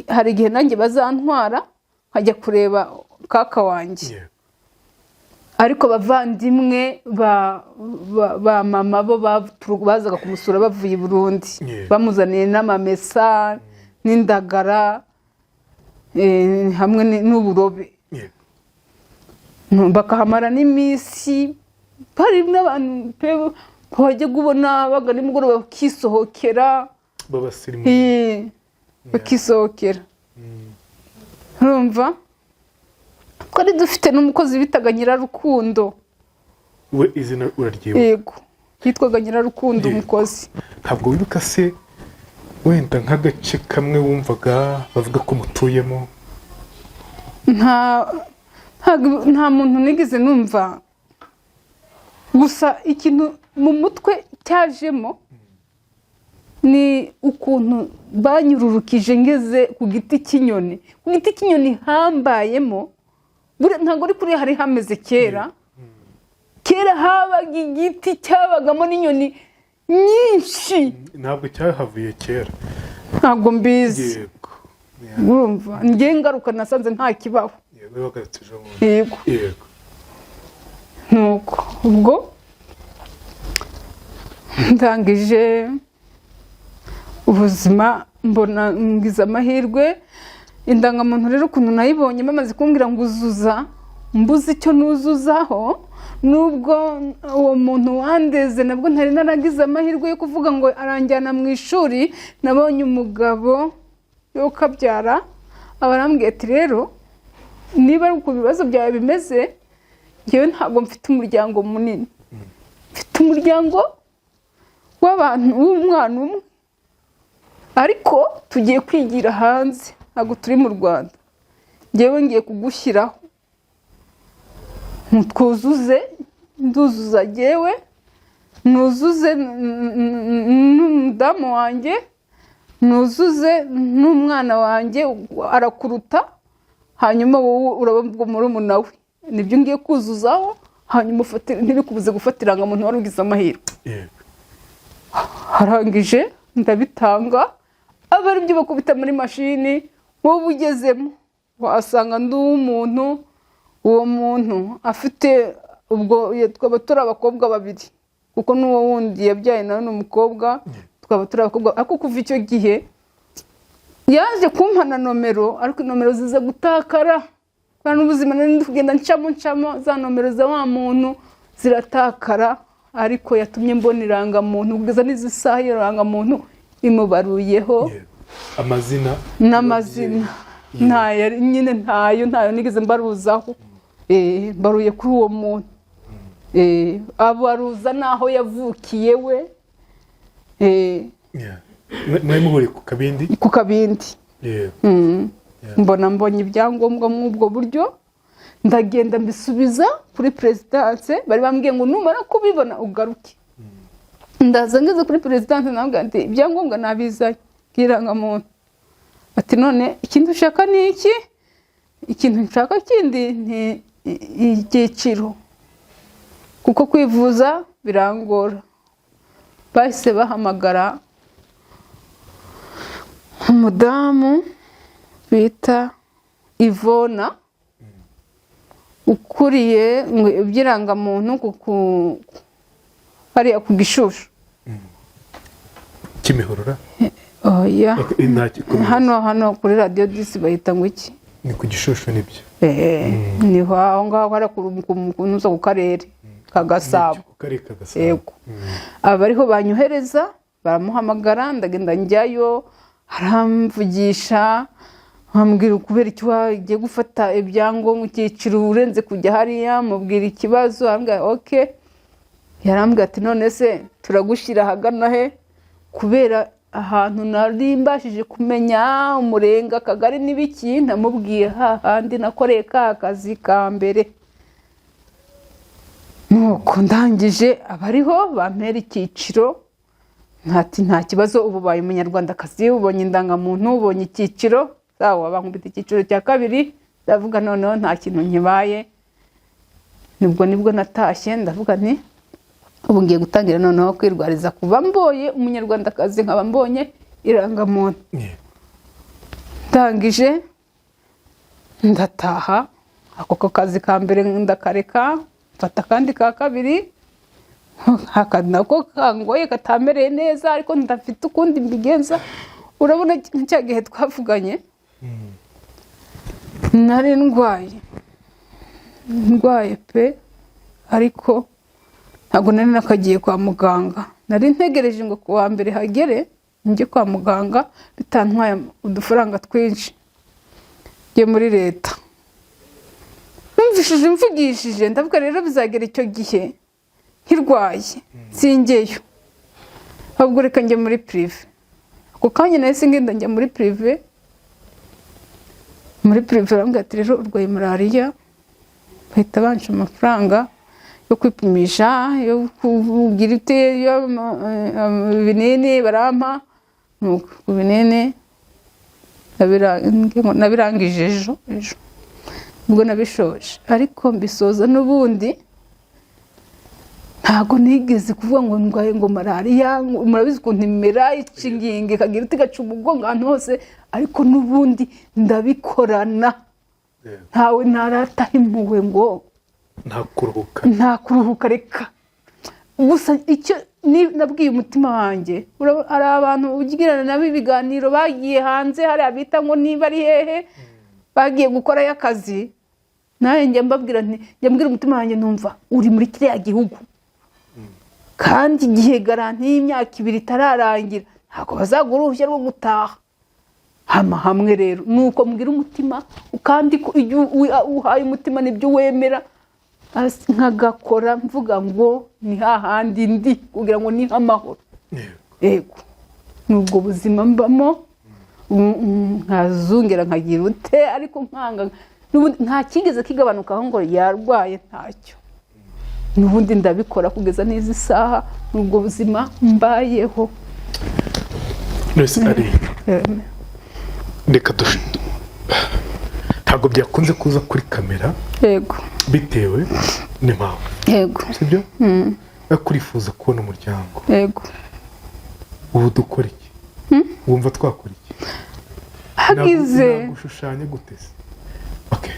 hari igihe nanjye bazantwara nkajya kureba kaka wanjye. Ariko abavandimwe ba mama bo bazaga kumusura bavuye i Burundi, bamuzaniye n'amamesa n'indagara, hamwe n'uburobe. Bakahamara n'iminsi. Hari n'abantu pe bajya kubona baga nimugoroba bakisohokera. B'abasirimu. Bakisohokera. Urumva, twari dufite n'umukozi bitaga Nyirarukundo. We izina uraryibuka? Yego, yitwaga Nyirarukundo. Umukozi. Ntabwo wibuka se wenda nk'agace kamwe wumvaga bavuga ko mutuyemo? Nta muntu nigeze numva. Gusa ikintu mu mutwe cyajemo ni ukuntu banyururukije ngeze ku giti cy'inyoni. Ku giti cy'inyoni hambayemo. Buriya ntabwo ari kuri hari hameze kera. Kera habaga igiti cyabagamo n'inyoni nyinshi. Ntabwo cyahavuye kera? Ntabwo mbizi. Urumva, njye ngaruka nasanze nta kibaho. Yego, wagarutse ejo bundi? Yego. Nuko ubwo ndangije ubuzima, mbona ngize amahirwe. Indangamuntu rero ukuntu nayibonye, bamaze kumbwira ngo uzuza, mbuze icyo nuzuzaho. Nubwo uwo muntu wandeze nabwo ntari naragize amahirwe yo kuvuga ngo aranjyana mu ishuri, nabonye umugabo yo kabyara aba arambwiye ati: "Rero niba ari uku ibibazo byawe bimeze, ngewe ntabwo mfite umuryango munini, mfite umuryango w'abantu w'umwana umwe, ariko tugiye kwigira hanze, ntabwo turi mu Rwanda. Ngewe ngiye kugushyiraho, twuzuze." Nduzuza ngewe, nuzuze n'umudamu wanjye, nuzuze n'umwana wanjye arakuruta, hanyuma wowe uraba murumuna we, nibyo ngiye kuzuzaho, hanyuma ntibikubuze gufata irangamuntu, wari ugize amahirwe. Arangije ndabitanga, aba ari byo bakubita muri mashini. Wowe ugezemo wasanga ndi uw'umuntu, uwo muntu afite ubwo twaba turi abakobwa babiri, kuko n'uwo wundi yabyaye nawe ni umukobwa, twaba turi abakobwa. Ariko kuva icyo gihe yaje kumpa na nomero, ariko nomero ziza gutakara kubera n'ubuzima nari ndi kugenda ncamo ncamo, za nomero za wa muntu ziratakara. Ariko yatumye mbona irangamuntu, kugeza n'izi saha iyo irangamuntu imubaruyeho. Amazina? N'amazina ntayo nyine, ntayo nigeze mbaruzaho. Mbaruye kuri uwo muntu. Abaruza n'aho yavukiye we. Yeah. Mwari muhuriye ku Kabindi? Ku Kabindi. Mbona mbonye ibyangombwa muri ubwo buryo, ndagenda mbisubiza kuri perezidanse. Bari bambwiye ngo numara kubibona ugaruke. Ndaza, ngeze kuri perezidanse nabwo nti: "Ibyangombwa nabizanye bw'irangamuntu." Ati: "None ikindi ushaka ni iki?" Ikintu nshaka kindi ni icyiciro, kuko kwivuza birangora. Bahise bahamagara umudamu bita Ivona ukuriye ngo iby'irangamuntu hariya ku Gishushu. Kimihurura? Oya. Okay, Hano kuri Radiyo 10 bahita ngo iki? Ni ku Gishushu nibyo. Niho aho ngaho hariya ku karere. ka Gasabo. Ku karere ka Gasabo. Yego, aba ariho banyohereza, baramuhamagara, ndagenda njyayo, aramvugisha, ambwira kubera icyo wagiye gufata ibyangombwa icyiciro urenze kujya hariya, mubwira ikibazo, arambwira okay. Yarambwira ati: "None se turagushyira ahagana he?" Kubera ahantu nari mbashije kumenya umurenge, akagari n'ibiki, namubwiye hahandi nakoreye ka kazi ka mbere. Nuko ndangije abariho bampera icyiciro. Ati: "Nta kibazo, ubu ubaye umunyarwandakazi, ubonye indangamuntu, ubonye icyiciro." Sawa, bankubita icyiciro cya kabiri. Ndavuga noneho nta kintu nkibaye. Nibwo natashye, ndavuga nti ubu ngiye gutangira noneho kwirwariza kuva mboye umunyarwandakazi, nkaba mbonye irangamuntu. Ndangije ndataha, ako kazi ka mbere ndakareka, mfata akandi ka kabiri. Aka nako kangoye, katamereye neza, ariko ndafite ukundi mbigenza. Urabona cya gihe twavuganye nari ndwaye, ndwaye pe, ariko ntabwo nari nakagiye kwa muganga. Nari ntegereje ngo ku wa mbere hagere njye kwa muganga bitantwaye udufaranga twinshi, njye muri leta. Numvishije mvugishije, ndavuga rero bizagera icyo gihe nkirwaye singeyo, ahubwo reka njye muri privé. Ako kanya nahise ngenda njya muri privé. Muri privé barambwira ati: "Rero urwaye malariya." Bahita banca amafaranga yo kwipimisha, yo kugira ute, ibinini barampa. Nuko ku binini nabirangije ejo ejo nibwo nabishoje, ariko mbisoza n'ubundi ntabwo nigeze kuvuga ngo ndwaye ngo malariya. Murabizi ukuntu imera, ica ingingo, ikagira uti, igaca umugongo ahantu hose, ariko n'ubundi ndabikorana. Ntawe narataha impuhwe ngo Nta kuruhuka. Nta kuruhuka, reka gusa icyo nabwiye umutima wanjye, hari abantu ugirana nabo ibiganiro bagiye hanze hariya bita ngo niba ari hehe, bagiye gukorayo akazi. Nanjye njya mbabwira nti, njya mbwira umutima wanjye, numva uri muri kiriya gihugu, kandi igihe garantie y'imyaka 2 itararangira ntabwo bazaguha uruhushya rwo gutaha. Hama hamwe rero nuko mbwira umutima, kandi ko iyo uhaye umutima nibyo wemera. Nkagakora mvuga ngo ni hahandi ndi kugira ngo nihe amahoro. Yego, ni ubwo buzima mbamo. Nkazungera nkagira ute, ariko nkanga n'ubundi nta kigeze kigabanukaho ngo yarwaye, ntacyo. N'ubundi ndabikora kugeza n'izi saha, ni ubwo buzima mbayeho. Mbese ari reka ntabwo byakunze kuza kuri kamera bitewe n'impamvu, sibyo? Ariko urifuza kubona umuryango. Yego. Ubu dukora iki? Wumva twakora iki? Hagize Nagushushanya gute se? Okay.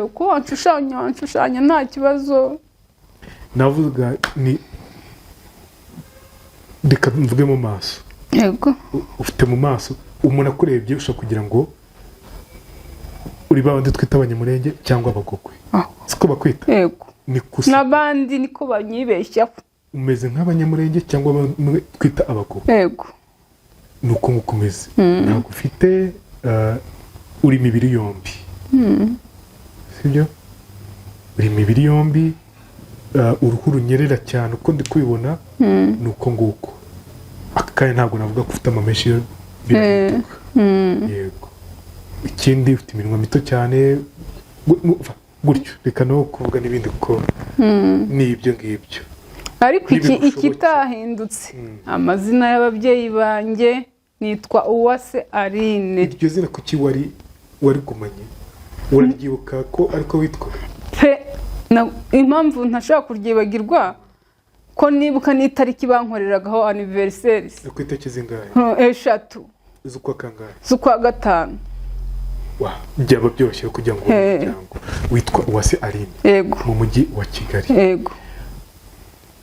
Uko wanshushanya, wanshushanya nta kibazo. Navuga ni reka mvuge mu maso. Ufite mu maso, umuntu akurebye ushobora kugira ngo uri ba bandi twita abanyamurenge cyangwa abagogwe. Siko bakwita? Yego. Ni gusa N'abandi niko banyibeshyaho. Umeze nk'abanyamurenge cyangwa bamwe twita abagogwe. Ni uko nguko umeze. Ntabwo ufite uri imibiri yombi, sibyo? Uri imibiri yombi, uruhu runyerera cyane uko ndi kubibona, ni uko nguko. Aka kanya ntabwo navuga ko ufite amamenshi yo birahinduka. Yego, ikindi ufite iminwa mito cyane, gutyo. Reka no kuvuga n'ibindi kuko ni ibyo ngibyo. Ariko iki N'ibigushobokera. ikitahindutse, amazina y'ababyeyi banjye, nitwa Uwase Aline. Iryo zina kuki wari warigumanye? Uraryibuka ko ariko witwaga? Pe, impamvu ntashobora kuryibagirwa ko nibuka n'itariki bankoreragaho anniversaire. Ni ku itariki zingahe? 3. Z'ukwa kangahe? Z'ukwa gatanu. Wa byaba byoroshye kugira ngo ubone umuryango witwa Uwase Aline Yego. mu mujyi wa Kigali. Yego.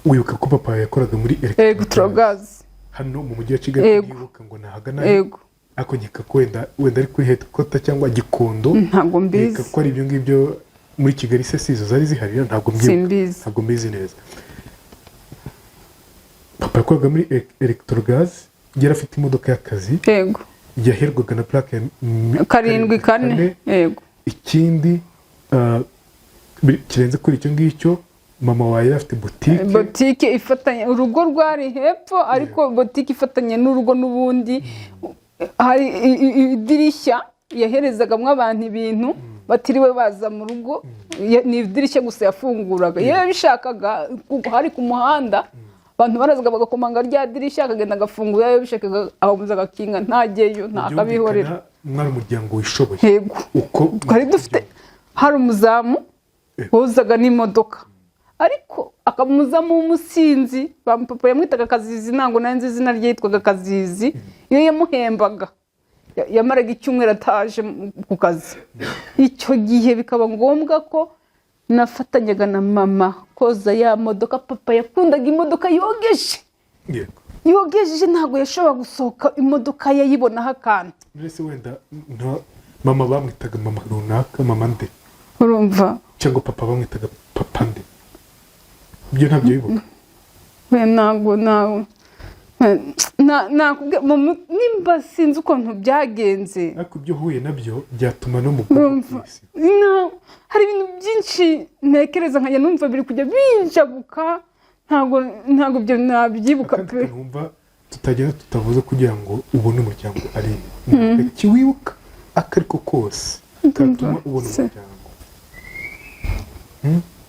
Wibuka ko papa yakoraga muri Electrogaz. Hano mu mujyi wa Kigali? Yego. Wibuka ngo nahagana? Yego. Ariko nkeka ko wenda ari kuri headquarter cyangwa Gikondo. Ntabwo mbizi. Nkeka ko ari ibyo ngibyo Muri Kigali se si izo zari zihari? Ntabwo mbyibuka. Simbizi. Ntabwo mbizi neza. Papa yakoraga muri Electrogaz, yari afite imodoka y'akazi. Yaherwaga na plaque ya 74, yego. Ikindi kirenze kuri icyo ngicyo, mama wawe yari afite butike. Botike ifatanye, urugo rwari hepfo, ariko botike ifatanye n'urugo n'ubundi. Hari idirishya yaherezagamo abantu ibintu batiriwe baza mu rugo. Ni idirishya gusa yafunguraga iyo yabishakaga, kuko hari ku muhanda. Abantu barazaga bagakomanga rya dirishya, akagenda agafungura. Iyo yabishakaga ababuza agakinga, ntajyeyo, ntakabihorera. Byumvikana, mwari umuryango wishoboye. Yego. Uko Twari dufite, hari umuzamu wozaga n'imodoka, ariko akaba umuzamu w'umusinzi. Papa yamwitaga Kazizi, ntabwo nari nzi izina rye, yitwaga Kazizi. Iyo yamuhembaga yamaraga icyumweru ataje ku kazi. Icyo gihe bikaba ngombwa ko nafatanyaga na mama koza ya modoka. Papa yakundaga imodoka yogeje. Yogeje, ntabwo yashobora gusohoka imodoka yayibonaho akantu. Mbese wenda mama bamwitaga mama runaka, mama nde? Urumva? Cyangwa papa bamwitaga papa nde? Ibyo ntabyo wibuka? We ntabwo nawe nimba sinzi ukuntu byagenze. Ariko ibyo uhuye nabyo byatuma no mu bwonko Urumva, bw'isi. Hari ibintu byinshi ntekereza nkajya numva biri kujya binjabuka. Ntabwo ibyo nabyibuka Akandi pe. kantu wumva tutagenda tutavuze kugira ngo ubone umuryango ari kiwibuka ako ariko kose katuma ubona umuryango.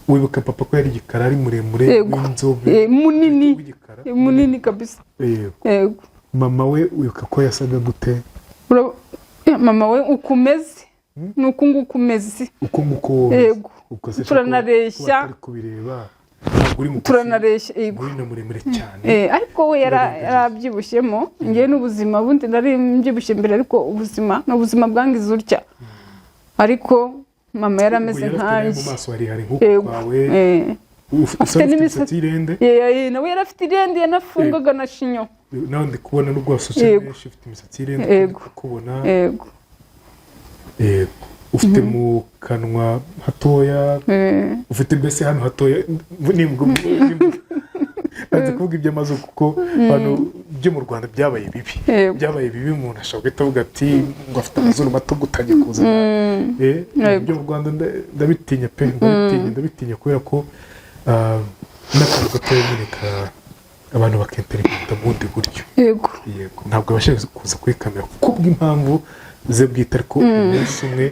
Wibuka papa ko yari igikara, ari muremure, Yego. w'inzobe? Munini. W'igikara. Munini kabisa. Yego. Yego. Mama we wibuka ko yasaga gute? Mama we uko umeze ni uku nguku umeze. Uko nguko wowe? Yego. Ubwo se Turanareshya. kuba atari kubireba, ntabwo uri mugufi, Turanareshya, yego. uri na muremure cyane. Ariko we Uraringaniye. yarabyibushyemo. Ngewe n'ubuzima bundi nari mbyibushye mbere, ariko ubuzima ni ubuzima bwangiza utya, ariko mama yari ameze Ubwo yari afite nawe nkanjye. mu maso harehare nk'uku Yego. kwawe, usa Afite n'ufite n'imisatsi. imisatsi y'irende. Nawe yari afite irende, yanafungaga na shinyo. Nawe ndi kubona nubwo wasutse menshi, ufite imisatsi y'irende. Ndi kukubona. Yego. Yego, ufite mu kanwa hatoya. Ufite mbese hano hatoya. Nibwo nanze kuvuga iby'amazu, kuko hano byo mu Rwanda byabaye bibi. Byabaye bibi, umuntu ashobora guhita avuga ati ngo afite amazuru mato, gutangiye kuzana ibyo mu Rwanda. Ndabitinya pe, ndabitinya, ndabitinya kubera ko n'akantu gatoya nyine abantu bakinterpreta mu bundi buryo. Yego, ntabwo abasha kuza kuri kamera kubw'impamvu ze bwite, ariko umunsi umwe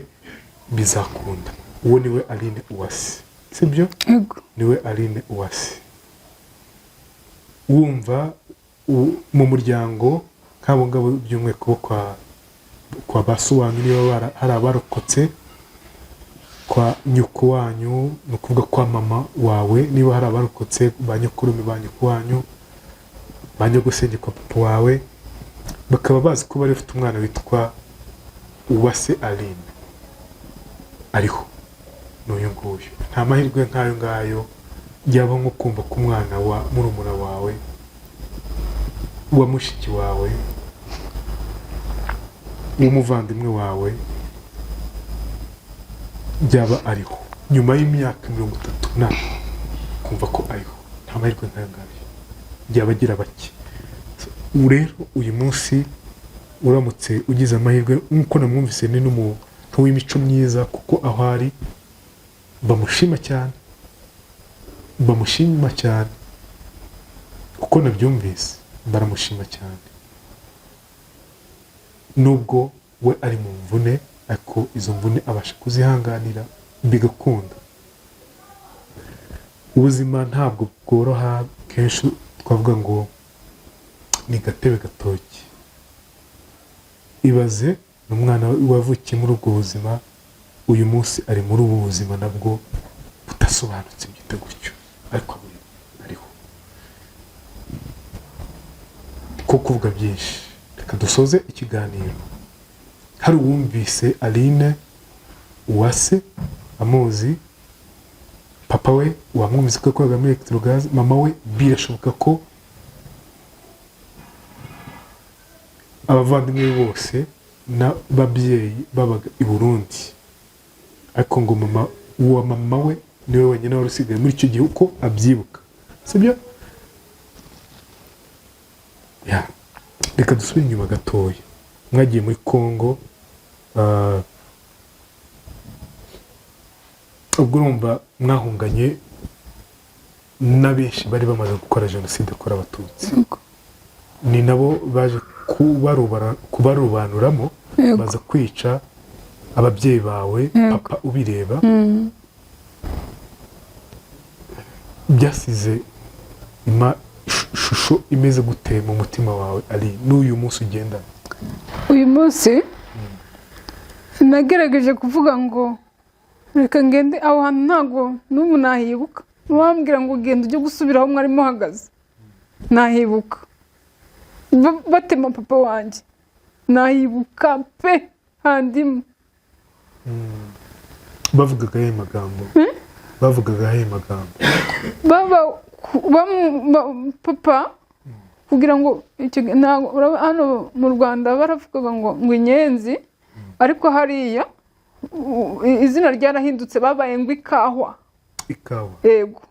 bizakunda. Uwo niwe Aline Uwase, sibyo? Yego. Niwe Aline Uwase. Wumva mu muryango nk'abo ngabo, by'umwihariko bo kwa ba so wanyu, niba hari abarokotse, kwa nyoko wanyu, ni ukuvuga kwa mama wawe, niba hari abarokotse, ba nyokurume, ba nyoko wanyu, ba nyogosenge kwa papa wawe, bakaba bazi ko bari bafite umwana witwa Uwase Aline ariho, ni uyu nguyu. Nta mahirwe nk'ayo ngayo yaba nko kumva ko umwana wa murumuna wawe, wa mushiki wawe, w'umuvandimwe wawe byaba ariho nyuma y'imyaka 30 na kumva ko ariho. Nta mahirwe nk'ayo ngayo byaba agira bake. Ubu rero uyu munsi uramutse ugize amahirwe nk'uko namwumvise, ni n'umuntu w'imico myiza, kuko aho ari bamushima cyane, bamushima cyane. Uko nabyumvise, baramushima cyane, nubwo we ari mu mvune, ariko izo mvune abasha kuzihanganira bigakunda. Ubuzima ntabwo bworoha kenshi, twavuga ngo ni gatebe gatoki. Ibaze ni umwana wavukiye muri ubwo buzima, uyu munsi ari muri ubu buzima nabwo budasobanutse, byita gutyo, ariko ariho. Ko kuvuga byinshi, reka dusoze ikiganiro. Hari uwumvise Aline Uwase amuzi, papa we wamwumvise ko yakoraga muri Electrogaz, mama we birashoboka ko abavandimwe be bose n'ababyeyi babaga i Burundi, ariko ngo mama Uwa mama we niwe wenyine wari usigaye muri icyo gihe uko abyibuka, sibyo? Ya, reka dusubire inyuma gatoya. Mwagiye muri Congo, ubwo urumva mwahunganye n'abenshi bari bamaze gukora jenoside yakorewe Abatutsi, ni nabo baje kubarobanuramo, baza kwica ababyeyi bawe, papa ubireba. Byasize ishusho imeze gute mu mutima wawe ari n'uyu munsi ugendana? Uyu munsi nagerageje kuvuga ngo reka ngende aho hantu, ntabwo n'ubu nahibuka. Wambwira ngo genda ujye gusubira aho mwari muhagaze, nahibuka. Batema papa wanjye, nahibuka pe, handimo. Bavugaga ayahe magambo? Bavugaga ayahe magambo? Baba papa kugira ngo icyo gihe ntabwo hano mu Rwanda baravugaga ngo inyenzi, ariko hariya izina ryarahindutse, babaye ngo ikahwa. Ikawa? Yego,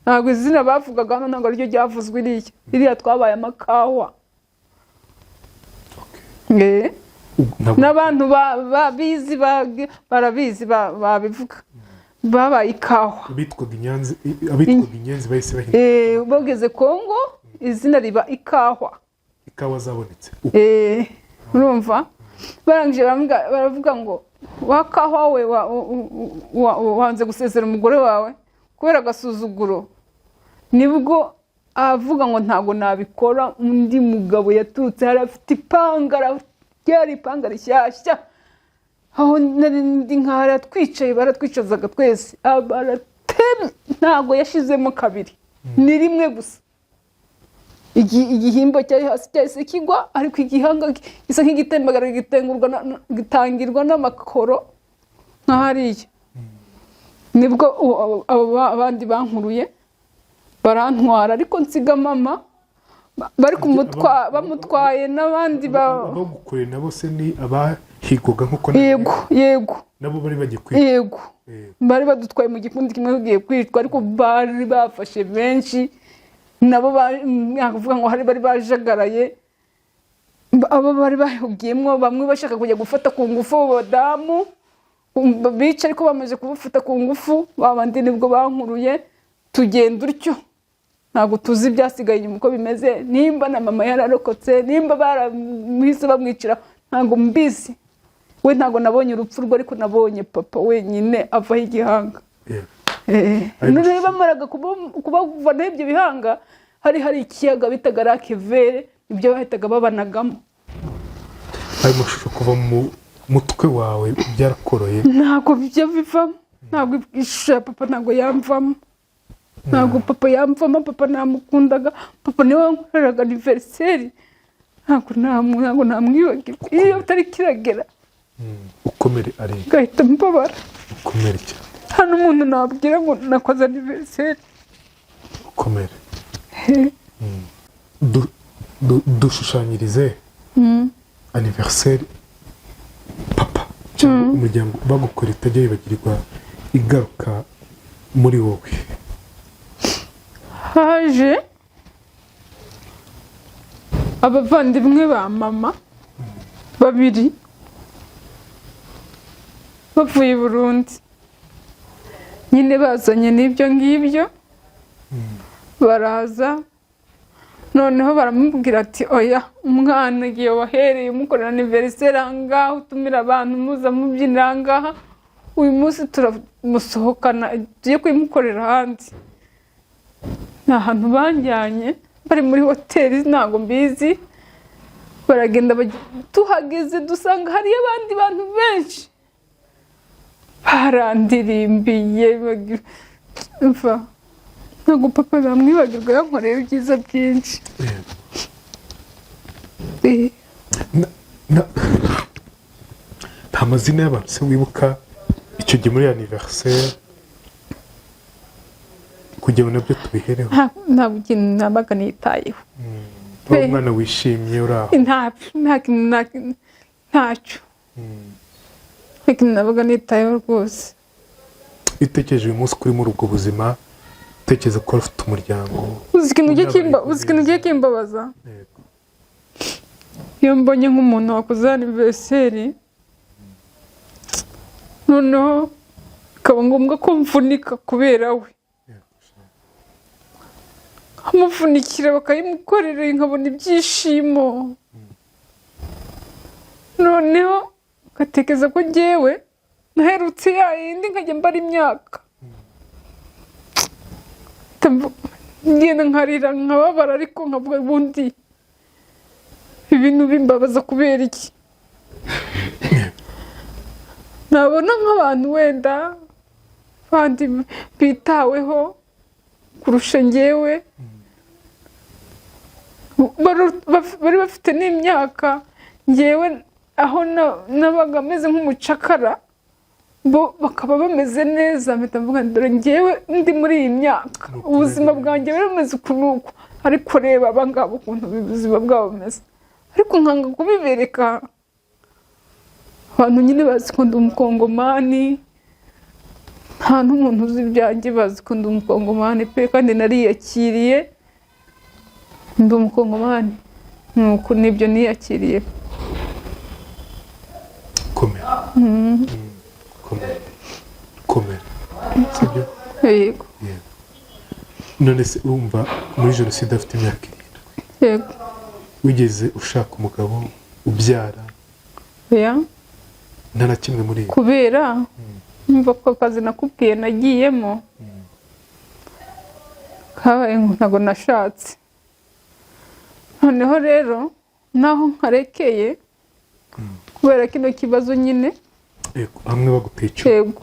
ntabwo izina bavugaga hano ntabwo ariryo ryavuzwe iriya twabaye amakahwa. Ntabwo- N'abantu babizi barabizi babivuga, babaye ikahwa. Abitwaga inyanzi, abitwaga inyenzi bahise bahindura. Bageze Kongo izina riba ikahwa. Ikawa zabonetse. Urumva barangije baravuga ngo wa kahwa we, wanze gusezera umugore wawe kubera agasuzuguro. Nibwo avuga ngo ntabwo nabikora. Undi mugabo yaturutse hari afite ipanga, ryari ipanga rishyashya. Aho nari ndi nka hariya twicaye, baratwicazaga twese, baratema, ntabwo yashizemo kabiri, ni rimwe gusa. Igihimba cyari hasi cyahise kigwa, ariko igihanga gisa nk'igitembagara, gitangirwa n'amakoro nka hariya. Nibwo abo abandi bankuruye barantwara, ariko nsiga mama bari bamutwaye n'abandi ba Abagukoreye nabo se ni abahigwaga nk'uko Yego, yego. Nabo bari bagiye kwiga? Yego. Bari badutwaye mu gikundi kimwe tugiye kwicwa, ariko bari bafashe benshi nabo nakuvuga ngo hari bari bajagaraye. Abo bari bahugiyemo bamwe bashaka kujya gufata ku ngufu abo badamu bica, ariko bamaze kubafata ku ngufu babandi nibwo bankuruye tugenda utyo. Ntabwo tuzi ibyasigaye inyuma uko bimeze, nimba na mama yararokotse, nimba baramuhise bamwicira, ntabwo mbizi. We ntabwo nabonye urupfu rwe, ariko nabonye papa wenyine avaho igihanga. Noneho bamaraga kubavanaho ibyo bihanga, hari ikiyaga bitaga Lac Vert, ibyo bahitaga babanagamo. Ayo mashusho kuva mu mutwe wawe byarakoroye? Ntabwo bijya bivamo, ntabwo ishusho ya papa ntabwo yamvamo, ntabwo papa yamvamo. Papa namukundaga, papa niwe wankoreraga anniversaire, ntabwo namwibagirwa. Iyo tariki iragera Ukomere ari ngahita mbabara. Ukomere cyane. Hano umuntu nabwira ngo nakoze anniversaire. Ukomere. Dushushanyirize anniversaire papa cyangwa umuryango bagukora itajya yibagirwa, igaruka muri wowe. Haje abavandimwe ba mama babiri bavuye i Burundi nyine, bazanye n'ibyo ngibyo, baraza noneho baramubwira ati: "Oya, umwana igihe wahereye umukorera anniversaire aha ngaha, utumira abantu muza mubyinira aha ngaha, uyu munsi turamusohokana tugiye kuyimukorera ahandi." Ni ahantu banjyanye, bari muri hoteli, ntabwo mbizi. Baragenda, tuhageze dusanga hariyo abandi bantu benshi, barandirimbiye. Mva ntabwo papa namwibagirwa, yankoreye ibyiza byinshi. Nta mazina y'abantu se wibuka icyo gihe muri anniversaire, kugira ngo nabyo tubihereho? Ntabwo ikintu nabaga nitayeho. Uri umwana wishimye uri aho? Nta kintu, ntacyo, nta kintu nabaga nitayeho rwose. Iyo utekereje uyu munsi kuri muri ubwo buzima, utekereza ko wari ufite umuryango. Uzi ikintu ugiye kimbabaza? Yego. Iyo mbonye nk'umuntu wakoze anniversaire, noneho bikaba ngombwa ko mvunika kubera we, amuvunikira bakayimukorera, nkabona ibyishimo, noneho ngatekereza ko ngewe naherutse ya yindi, nkajya mbara imyaka, ngenda nkarira, nkababara, ariko nkavuga ubundi ibintu bimbabaza kubera iki? Nabona nk'abantu wenda bandi bitaweho kurusha ngewe, bari bafite n'imyaka, ngewe aho nabaga meze nk'umucakara, bo bakaba bameze neza, mpita mvuga nti, dore ngewe ndi muri iyi myaka, ubuzima bwanjye buri bumeze uku n'uku, ariko reba aba ngaba ukuntu ubuzima bwabo bumeze, ariko nkanga kubibereka abantu. Nyine bazi ko ndi umukongomani, nta n'umuntu uzi ibyanjye, bazi ko ndi umukongomani pe, kandi nariyakiriye, ndi umukongomani, nuko nibyo niyakiriye. Komera. Komera, komera, sibyo? Yego. Yego. None se urumva muri jenoside afite imyaka 7? Yego. Wigeze ushaka umugabo, ubyara? Oya. Nta na kimwe muri ibi? Kubera numva ko akazi nakubwiye nagiyemo kabaye ngo ntabwo nashatse, noneho rero naho nkarekeye kubera kino kibazo nyine. Yego, hamwe baguteye icyuma. Yego.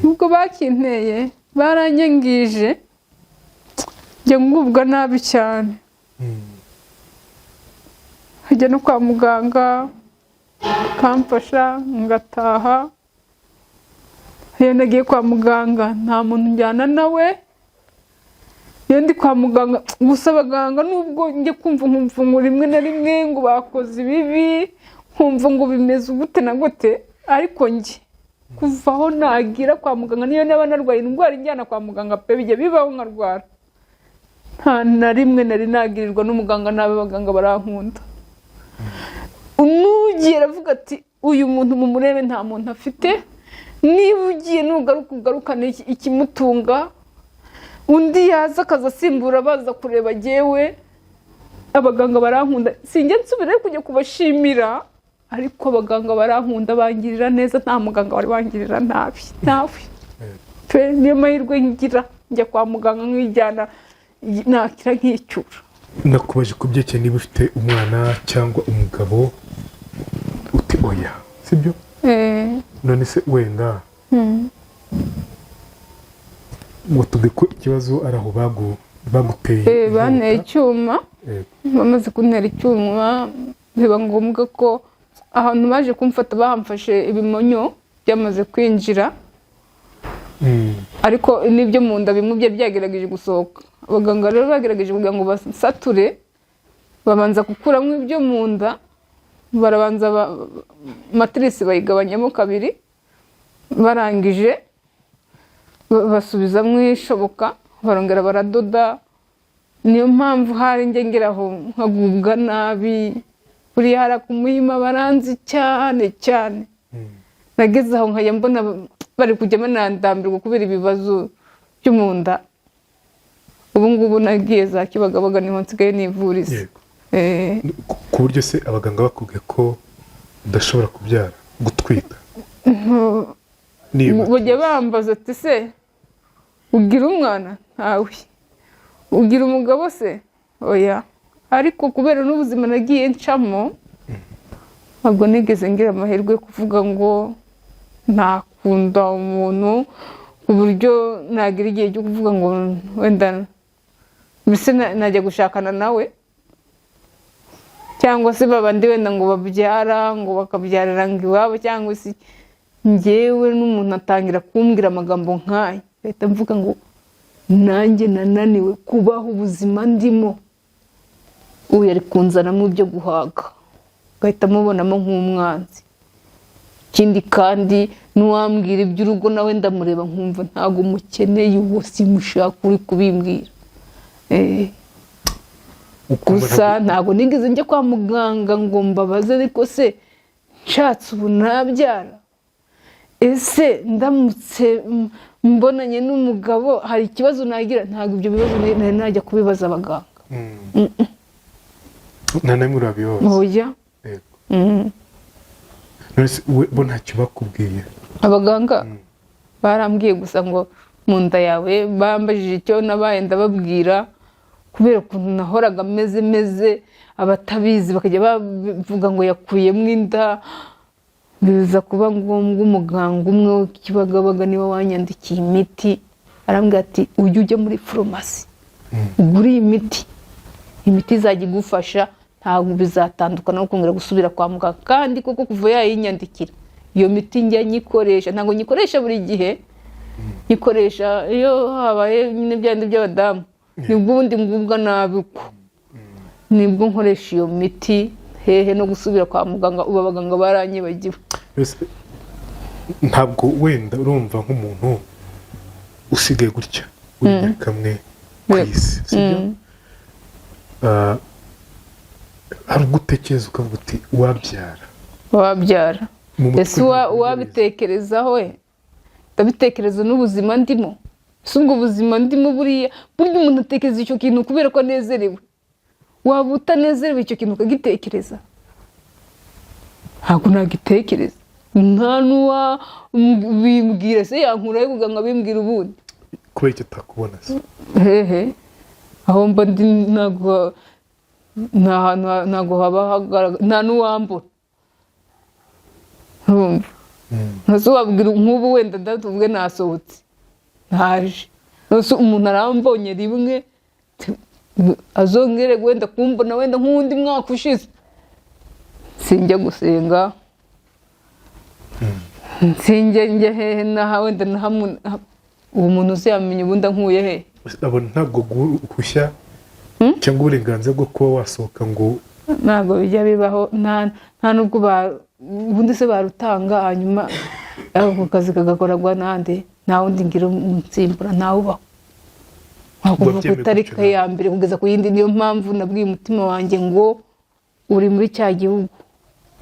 Nubwo bakinteye, baranyangije, njya ngubwa nabi cyane, nkajya no kwa muganga bakamfasha ngataha. Iyo nagiye kwa muganga nta muntu njyana nawe, iyo ndi kwa muganga gusa abaganga, nubwo njya kumva nkumva ngo rimwe na rimwe ngo bakoze ibibi, nkumva ngo bimeze gute na gute, ariko njye kuva aho nagira kwa muganga, niyo naba narwaye indwara injyana kwa muganga pe, bijya bibaho nkarwara, nta na rimwe nari nagirirwa n'umuganga nabi. Abaganga barankunda. Nugiye aravuga ati: "Uyu muntu mumurebe, nta muntu afite, niba ugiye nugaruka ugarukane ikimutunga." Undi yaza akaza asimbura, baza kureba jyewe. Abaganga barankunda, sinjya nsubirayo kujya kubashimira, ariko abaganga barankunda, bangirira neza, nta muganga wari wangirira nabi nawe pe. Niyo mahirwe ngira, njya kwa muganga nkijyana, nakira nkicyura. Nakubaje ku byerekeye niba ufite umwana cyangwa umugabo, uti oya, sibyo? Eh. None se wenda watubwiye ko ikibazo ari aho baguteye Banteye inkota. icyuma. Bamaze kuntera icyuma, biba ngombwa ko ahantu baje kumfata bahamfashe ibimonyo byamaze kwinjira, ariko n'ibyo mu nda bimwe byari byagerageje gusohoka. Abaganga rero bagerageje kugira ngo basature, babanza gukuramo ibyo mu nda, barabanza matrice bayigabanyamo kabiri, barangije basubizamo ishoboka, barongera baradoda. Niyo mpamvu hari njye ngera aho nkagubwa nabi. Buriya hari ku Muhima baranzi cyane cyane. Nageze aho nkajya mbona bari kujya banandambirwa kubera ibibazo byo mu nda. Ubu ngubu nagiye za Kibagabaga, niho nsigaye nivuriza. Ku buryo se abaganga bakubwiye ko udashobora kubyara, gutwita niba Bajya bambaza ati: "Se ugira umwana?" Ntawe. "Ugira umugabo se?" Oya. Ariko kubera n'ubuzima nagiye ncamo, ntabwo nigeze ngira amahirwe yo kuvuga ngo ntakunda umuntu ku buryo nagira igihe cyo kuvuga ngo wenda mbese najya gushakana nawe, cyangwa se babandi wenda ngo babyara, ngo bakabyarira ngo iwabo, cyangwa se njyewe n'umuntu atangira kumbwira amagambo nk'aya, leta mvuga ngo nanjye nananiwe kubaho ubuzima ndimo, uyu ari kunzanamo ibyo guhaga, ugahita mubonamo nk'umwanzi. Ikindi kandi n'uwambwira iby'urugo nawe ndamureba nkumva ntabwo mukeneye, uwo simushaka uri kubimbwira. Ukumva Gusa ntabwo nigeze njya kwa muganga ngo mbabaze, ariko se nshatse ubu nabyara? Ese ndamutse mbonanye n'umugabo hari ikibazo nagira? Ntabwo ibyo bibazo nari najya kubibaza abaganga. Nta na rimwe urabibaza? Oya. Yego. None se bo ntacyo bakubwiye? Abaganga barambwiye gusa ngo mu nda yawe, bambajije icyo nabaye, ndababwira kubera ukuntu nahoraga meze, abatabizi bakajya bavuga ngo yakuyemo inda. Biza kuba ngombwa umuganga umwe w'Ikibagabaga niwe wanyandikiye imiti, arambwira ati: "Ujye ujya muri farumasi ugure iyi miti, imiti izajya igufasha, ntabwo bizatandukana no kongera gusubira kwa muganga." Kandi koko kuva yayinyandikira iyo miti njya nyikoresha. Ntabwo nyikoresha buri gihe, nyikoresha iyo habaye nyine bya bindi by'abadamu, nibwo ubundi ngubwa nabi uko nibwo nkoresha iyo miti. Hehe no gusubira kwa muganga, ubu abaganga baranyibagiwe. Mbese ntabwo wenda urumva nk'umuntu usigaye gutya uri kamwe ku isi, sibyo? Hari ubwo utekereza ukavuga uti wabyara? Wabyara. Mu mutwe Ese ntabwo uwabitekerezaho we, ndabitekereza n'ubuzima ndimo. Si ubwo buzima ndimo buriya, burya umuntu atekereza icyo kintu kubera ko anezerewe. Waba utanezerewe icyo kintu ukagitekereza? Ntabwo nagitekereza, nta n'uwa bimbwira se yankuraho kugira ngo abimbwire ubundi. Kubera icyo atakubona se? Hehe, aho mba ndi ntabwo, nta hantu ntabwo haba hagaragara, nta n'uwambura, urumva? Ntose wabwira nk'ubu wenda ndatuvuge nasohotse ntaje, ntose umuntu arambonye rimwe, azongere wenda kumbona wenda nk'undi mwaka ushize? Sinjya gusenga, sinjya njya hehe n'aha wenda na hamwe, uwo muntu uzamenya ubundi ankuye he? Abo ntabwo uruhushya cyangwa uburenganzira bwo kuba wasohoka ngo Ntabwo bijya bibaho, nta nubwo ubundi se barutanga, hanyuma ako kazi kagakorwa n'andi? Nta wundi ngira unsimbura, ntawe ubaho. Nta kuva ku Wabyemeye itariki gutyo nawe? ya mbere kugeza ku yindi. Niyo mpamvu nabwiye umutima wanjye ngo uri muri cya gihugu,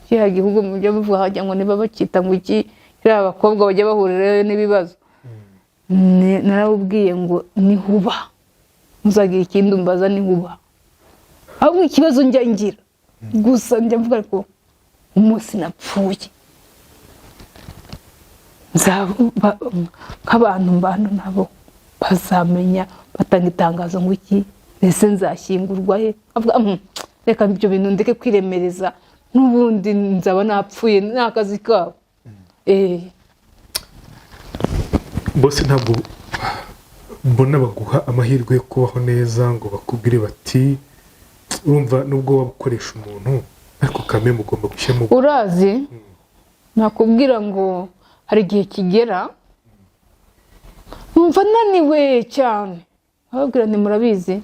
kiriya gihugu mu byo bavuga wagira ngo niba bacyita ngo iki, kiriya abakobwa bajya bahurirayo n'ibibazo. Narawubwiye ngo nihuba ntuzagira ikindi umbaza, nihuba. Ahubwo ikibazo njya ngira gusa, njya mvuga ko umunsi napfuye nk'abantu mbana nabo bazamenya batanga itangazo ngo iki? Ese nzashyingurwa he? Avuga: Reka ibyo bintu ndeke kwiremereza, n'ubundi nzaba napfuye, ni akazi kabo." Bose ntabwo mbona baguha amahirwe yo kubaho neza ngo bakubwire bati urumva nubwo waba ukoresha umuntu ariko kame mugomba gushyiramo. Urazi, nakubwira ngo hari igihe kigera numva naniwe cyane, ababwira nti: "Murabizi,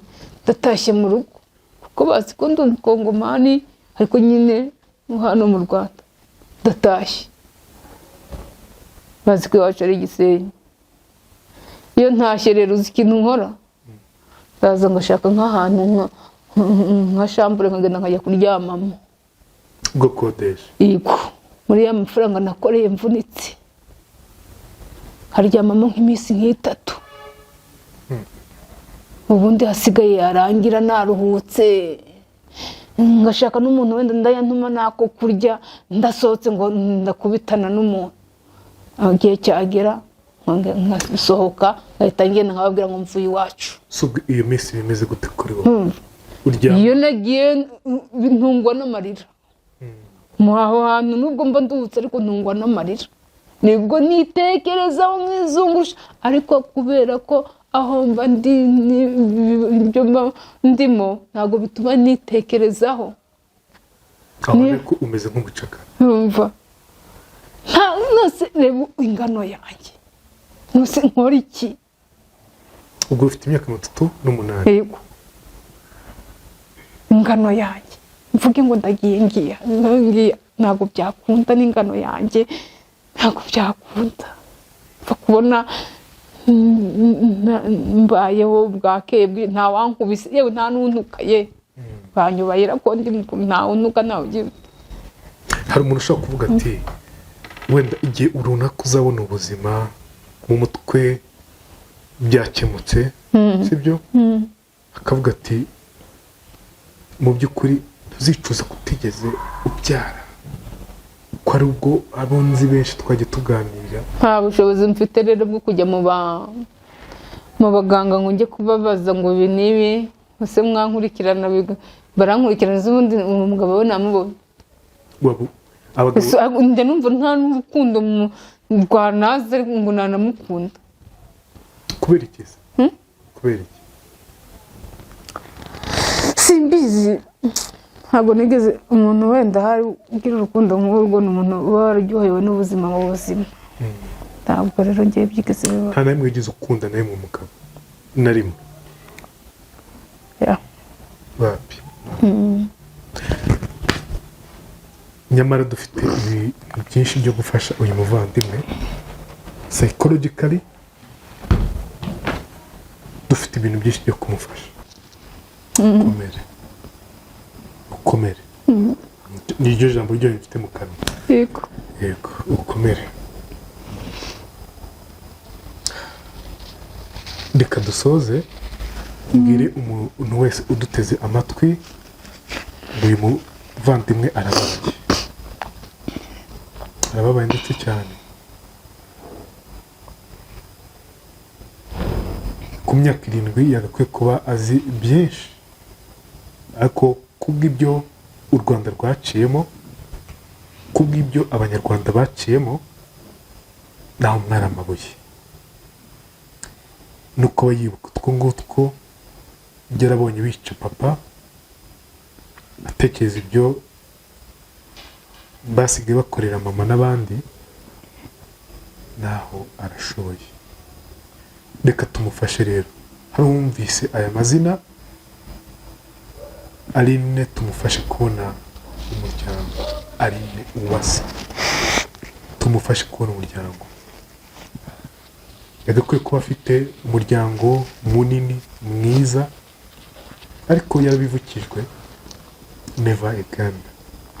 ndatashye mu rugo," kuko bazi ko ndi umukongomani ariko nyine hano mu Rwanda ndatashye, bazi ko iwacu ari Igisenyi. Iyo ntashye rero, uzi ikintu nkora? Ndaza ngashaka nk'ahantu nka chambre, nkagenda nkajya kuryamamo. Ugakodesha? Yego, muri ya mafaranga nakoreye mvunitse, nkaryamamo nk'iminsi nk'itatu, ubundi hasigaye yarangira naruhutse, ngashaka n'umuntu wenda ndayantuma nako kurya, ndasohotse ngo ndakubitana n'umuntu. Igihe cyagera nkasohoka, ngahita ngenda nkababwira ngo mvuye iwacu. Si ubwo iyo minsi bimeze gute kuri wowe uryama? Iyo nagiye ntungwa n'amarira mu aho hantu, nubwo mba nduhutse ariko ntungwa n'amarira, nibwo nitekerezaho nkizungusha. Ariko kubera ko aho mba ndi ibyo mba ndimo ntabwo bituma nitekerezaho. Aho ariko umeze nk'umucakara. Numva nta nose, reba ingano yanjye, nose nkora iki? Ubwo ufite imyaka 38? Yego. Ingano yanjye mvuge ngo ndagiye ngiye ngiye, ntabwo byakunda n'ingano yanjye. Ntabwo byakunda. Mfa kubona mbayeho bwakeye, nta wankubise, yewe nta n'untuka, ye banyubayira ko ndi mukuru, nta untuka, ntawe ugira. Hari umuntu ushobora kuvuga ati wenda igihe runaka uzabona ubuzima mu mutwe byakemutse, sibyo? Akavuga ati mu by'ukuri ntuzicuza kutigeze ubyara, ko ari ubwo abo nzi benshi twajya tuganira. Nta bushobozi mfite rero bwo kujya mu baganga ngo njye kubabaza ngo ibi n'ibi, ese mwankurikirana? Barankurikirana ubundi uwo mugabo we namubonye. Waba abagabo? Ese, njya numva nta n'urukundo rwanaza ariko ngo nanamukunda. Kubera iki se? Kubera iki? Simbizi, ntabwo nigeze umuntu wenda hari ugira urukundo nk'urwo, ni umuntu uba wararyohewe n'ubuzima mu buzima. Ntabwo rero ngiye byigeze biba. Nta na rimwe wigeze ukunda na rimwe umugabo, na rimwe? Yeah. Wapi. Nyamara dufite ibintu byinshi byo gufasha uyu muvandimwe psychologically, dufite ibintu byinshi byo kumufasha. Ukomere, ukomere, niryo jambo ryonyine mfite mu kanwa. Yego. Yego, ukomere. Reka dusoze, mbwire umuntu wese uduteze amatwi ngo uyu muvandimwe arababaye, arababaye ndetse cyane. Ku myaka 7 yagakwiye kuba azi byinshi, ariko kubw'ibyo u Rwanda rwaciyemo, kubw'ibyo Abanyarwanda baciyemo, naho mwari amabuye, nuko aba yibuka utwo ngutwo yarabonye wica papa, atekereza ibyo basigaye bakorera mama n'abandi, naho arashoboye. Reka tumufashe rero. Hari uwumvise aya mazina Aline, tumufashe kubona umuryango. Aline Uwase, tumufashe kubona umuryango. Yagakwiye kuba afite umuryango munini mwiza, ariko yarabivukijwe. Never again,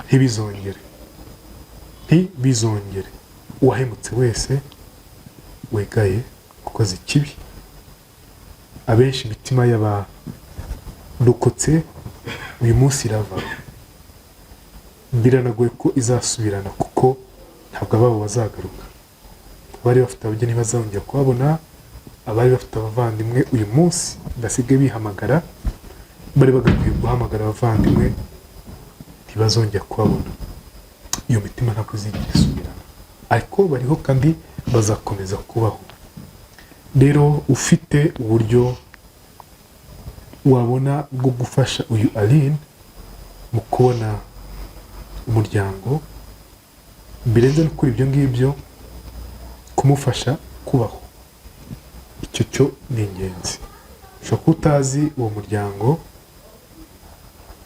ntibizongere, ntibizongere. Uwahemutse wese wegaye ukoze ikibi, abenshi imitima y'abarokotse uyu munsi irava, biranagoye ko izasubirana, kuko ntabwo ababo bazagaruka. Abari bafite abageni bazongera kubabona, abari bafite abavandimwe uyu munsi basigaye bihamagara, bari bagakwiye guhamagara abavandimwe, ntibazongera kubabona. Iyo mitima ntabwo izigera isubirana, ariko bariho kandi bazakomeza kubaho. Rero ufite uburyo wabona bwo gufasha uyu Aline mu kubona umuryango, birenze no kuri ibyo ngibyo, kumufasha kubaho, icyo cyo ni ingenzi. Ushobora kuba utazi uwo muryango,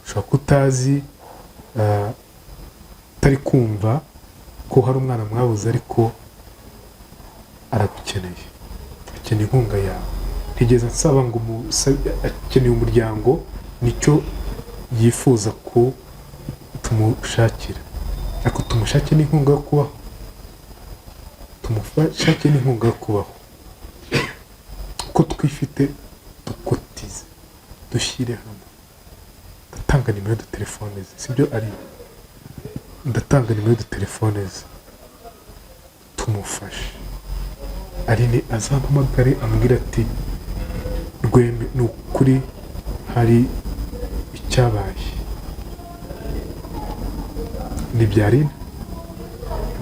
ushobora kuba utazi, utari kumva ko hari umwana mwabuze, ariko aragukeneye, akeneye inkunga yawe. Ntigeze nsaba ngo akeneye umuryango, nicyo yifuza ko tumushakira, ariko tumushake n'inkunga yo kubaho, tumushake n'inkunga yo kubaho. Uko twifite dukotize, dushyire hamwe. Ndatanga nimero de telefone ze, sibyo? Ari ndatanga nimero de telefone ze, tumufashe. Aline azampamagare ambwira ati Rweme, ni ukuri hari icyabaye, ni bya Aline.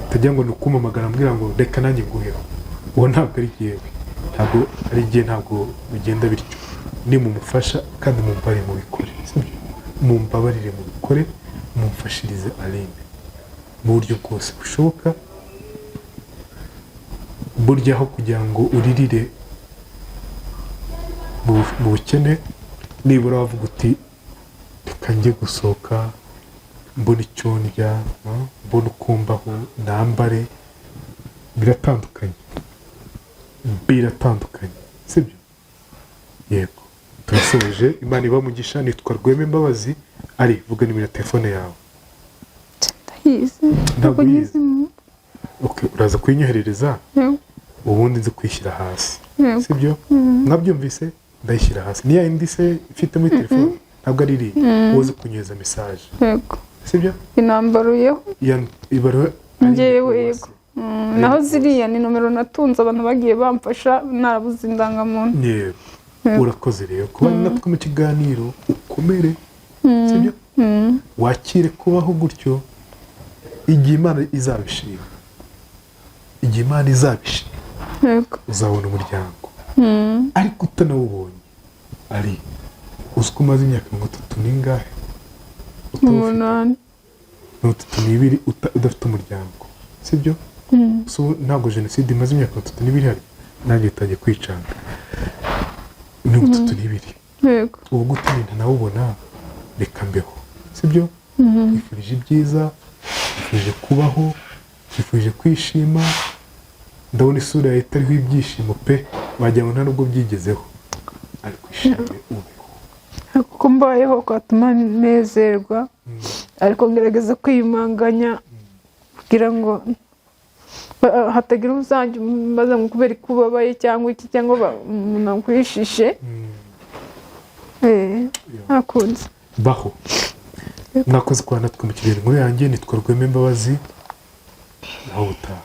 Utajya ngo ni ukumpamagara ambwira ngo reka nanjye nguheho, uwo ntabwo ari jyewe, ntabwo ari jye, ntabwo bigenda bityo. Nimumufasha kandi mumbabarire mubikore, sibyo? Mumbabarire mubikore, mumfashirize Aline mu buryo bwose bushoboka. Burya aho kugira ngo uririre mu bukene, nibura wavuga uti reka njye gusohoka mbona icyo ndya, mbona uko mbaho, nambare. Biratandukanye, biratandukanye, sibyo? Yego, turasoje. Imana ibamugisha. Nitwa Rweme Mbabazi. Ari vuga nimero ya telefone yawe. Ndayizi. Ntabwo Ntabwo uyizi. nyizi. Okay, uraza kuyinyoherereza, Yego. ubundi nzi kuyishyira hasi. Yego. Sibyo? Mwabyumvise, ndayishyira hasi. Niya indi se ifite muri telefone? Ntabwo ari iriya. Wowe uzi kunyohereza message. Yego. Sibyo? Inambaruyeho. Iya ibaruwa. Njyewe, yego. Naho ziriya ni nomero natunze, abantu bagiye bamfasha narabuze indangamuntu. Yego. Yego. Urakoze rero kuba natwe mu kiganiro. Ukomere, sibyo? Wakire kubaho gutyo. Igihe Imana izabishima, igihe Imana izabishima, uzabona umuryango. Ariko utanawubonye, ari uzi ko umaze imyaka 30 n'ingahe utawufite? 8. 32 udafite umuryango, sibyo? So ntabwo jenoside imaze imyaka 32 hari, nanjye itangiye kwicanga, 32. Ubu gute ntanawubona? Reka mbeho, sibyo? Nkwifurije ibyiza, nkwifurije kubaho, nkwifurije kwishima. Ndabona isura yawe itariho ibyishimo pe, wagira ngo nta nubwo byigezeho, ariko ishime, ubeho. Kuko mbayeho kwatuma nezerwa, ariko ngerageza kwiyumanganya kugira ngo hatagira uzajya umbaza ngo kubera ko ubabaye cyangwa iki, cyangwa umuntu akwishishe. Ntakunze. Baho. Mwakoze kwa natwe mu kiganiro Inkuru Yanjye. Nitwa Rweme Mbabazi, naho ubutaha.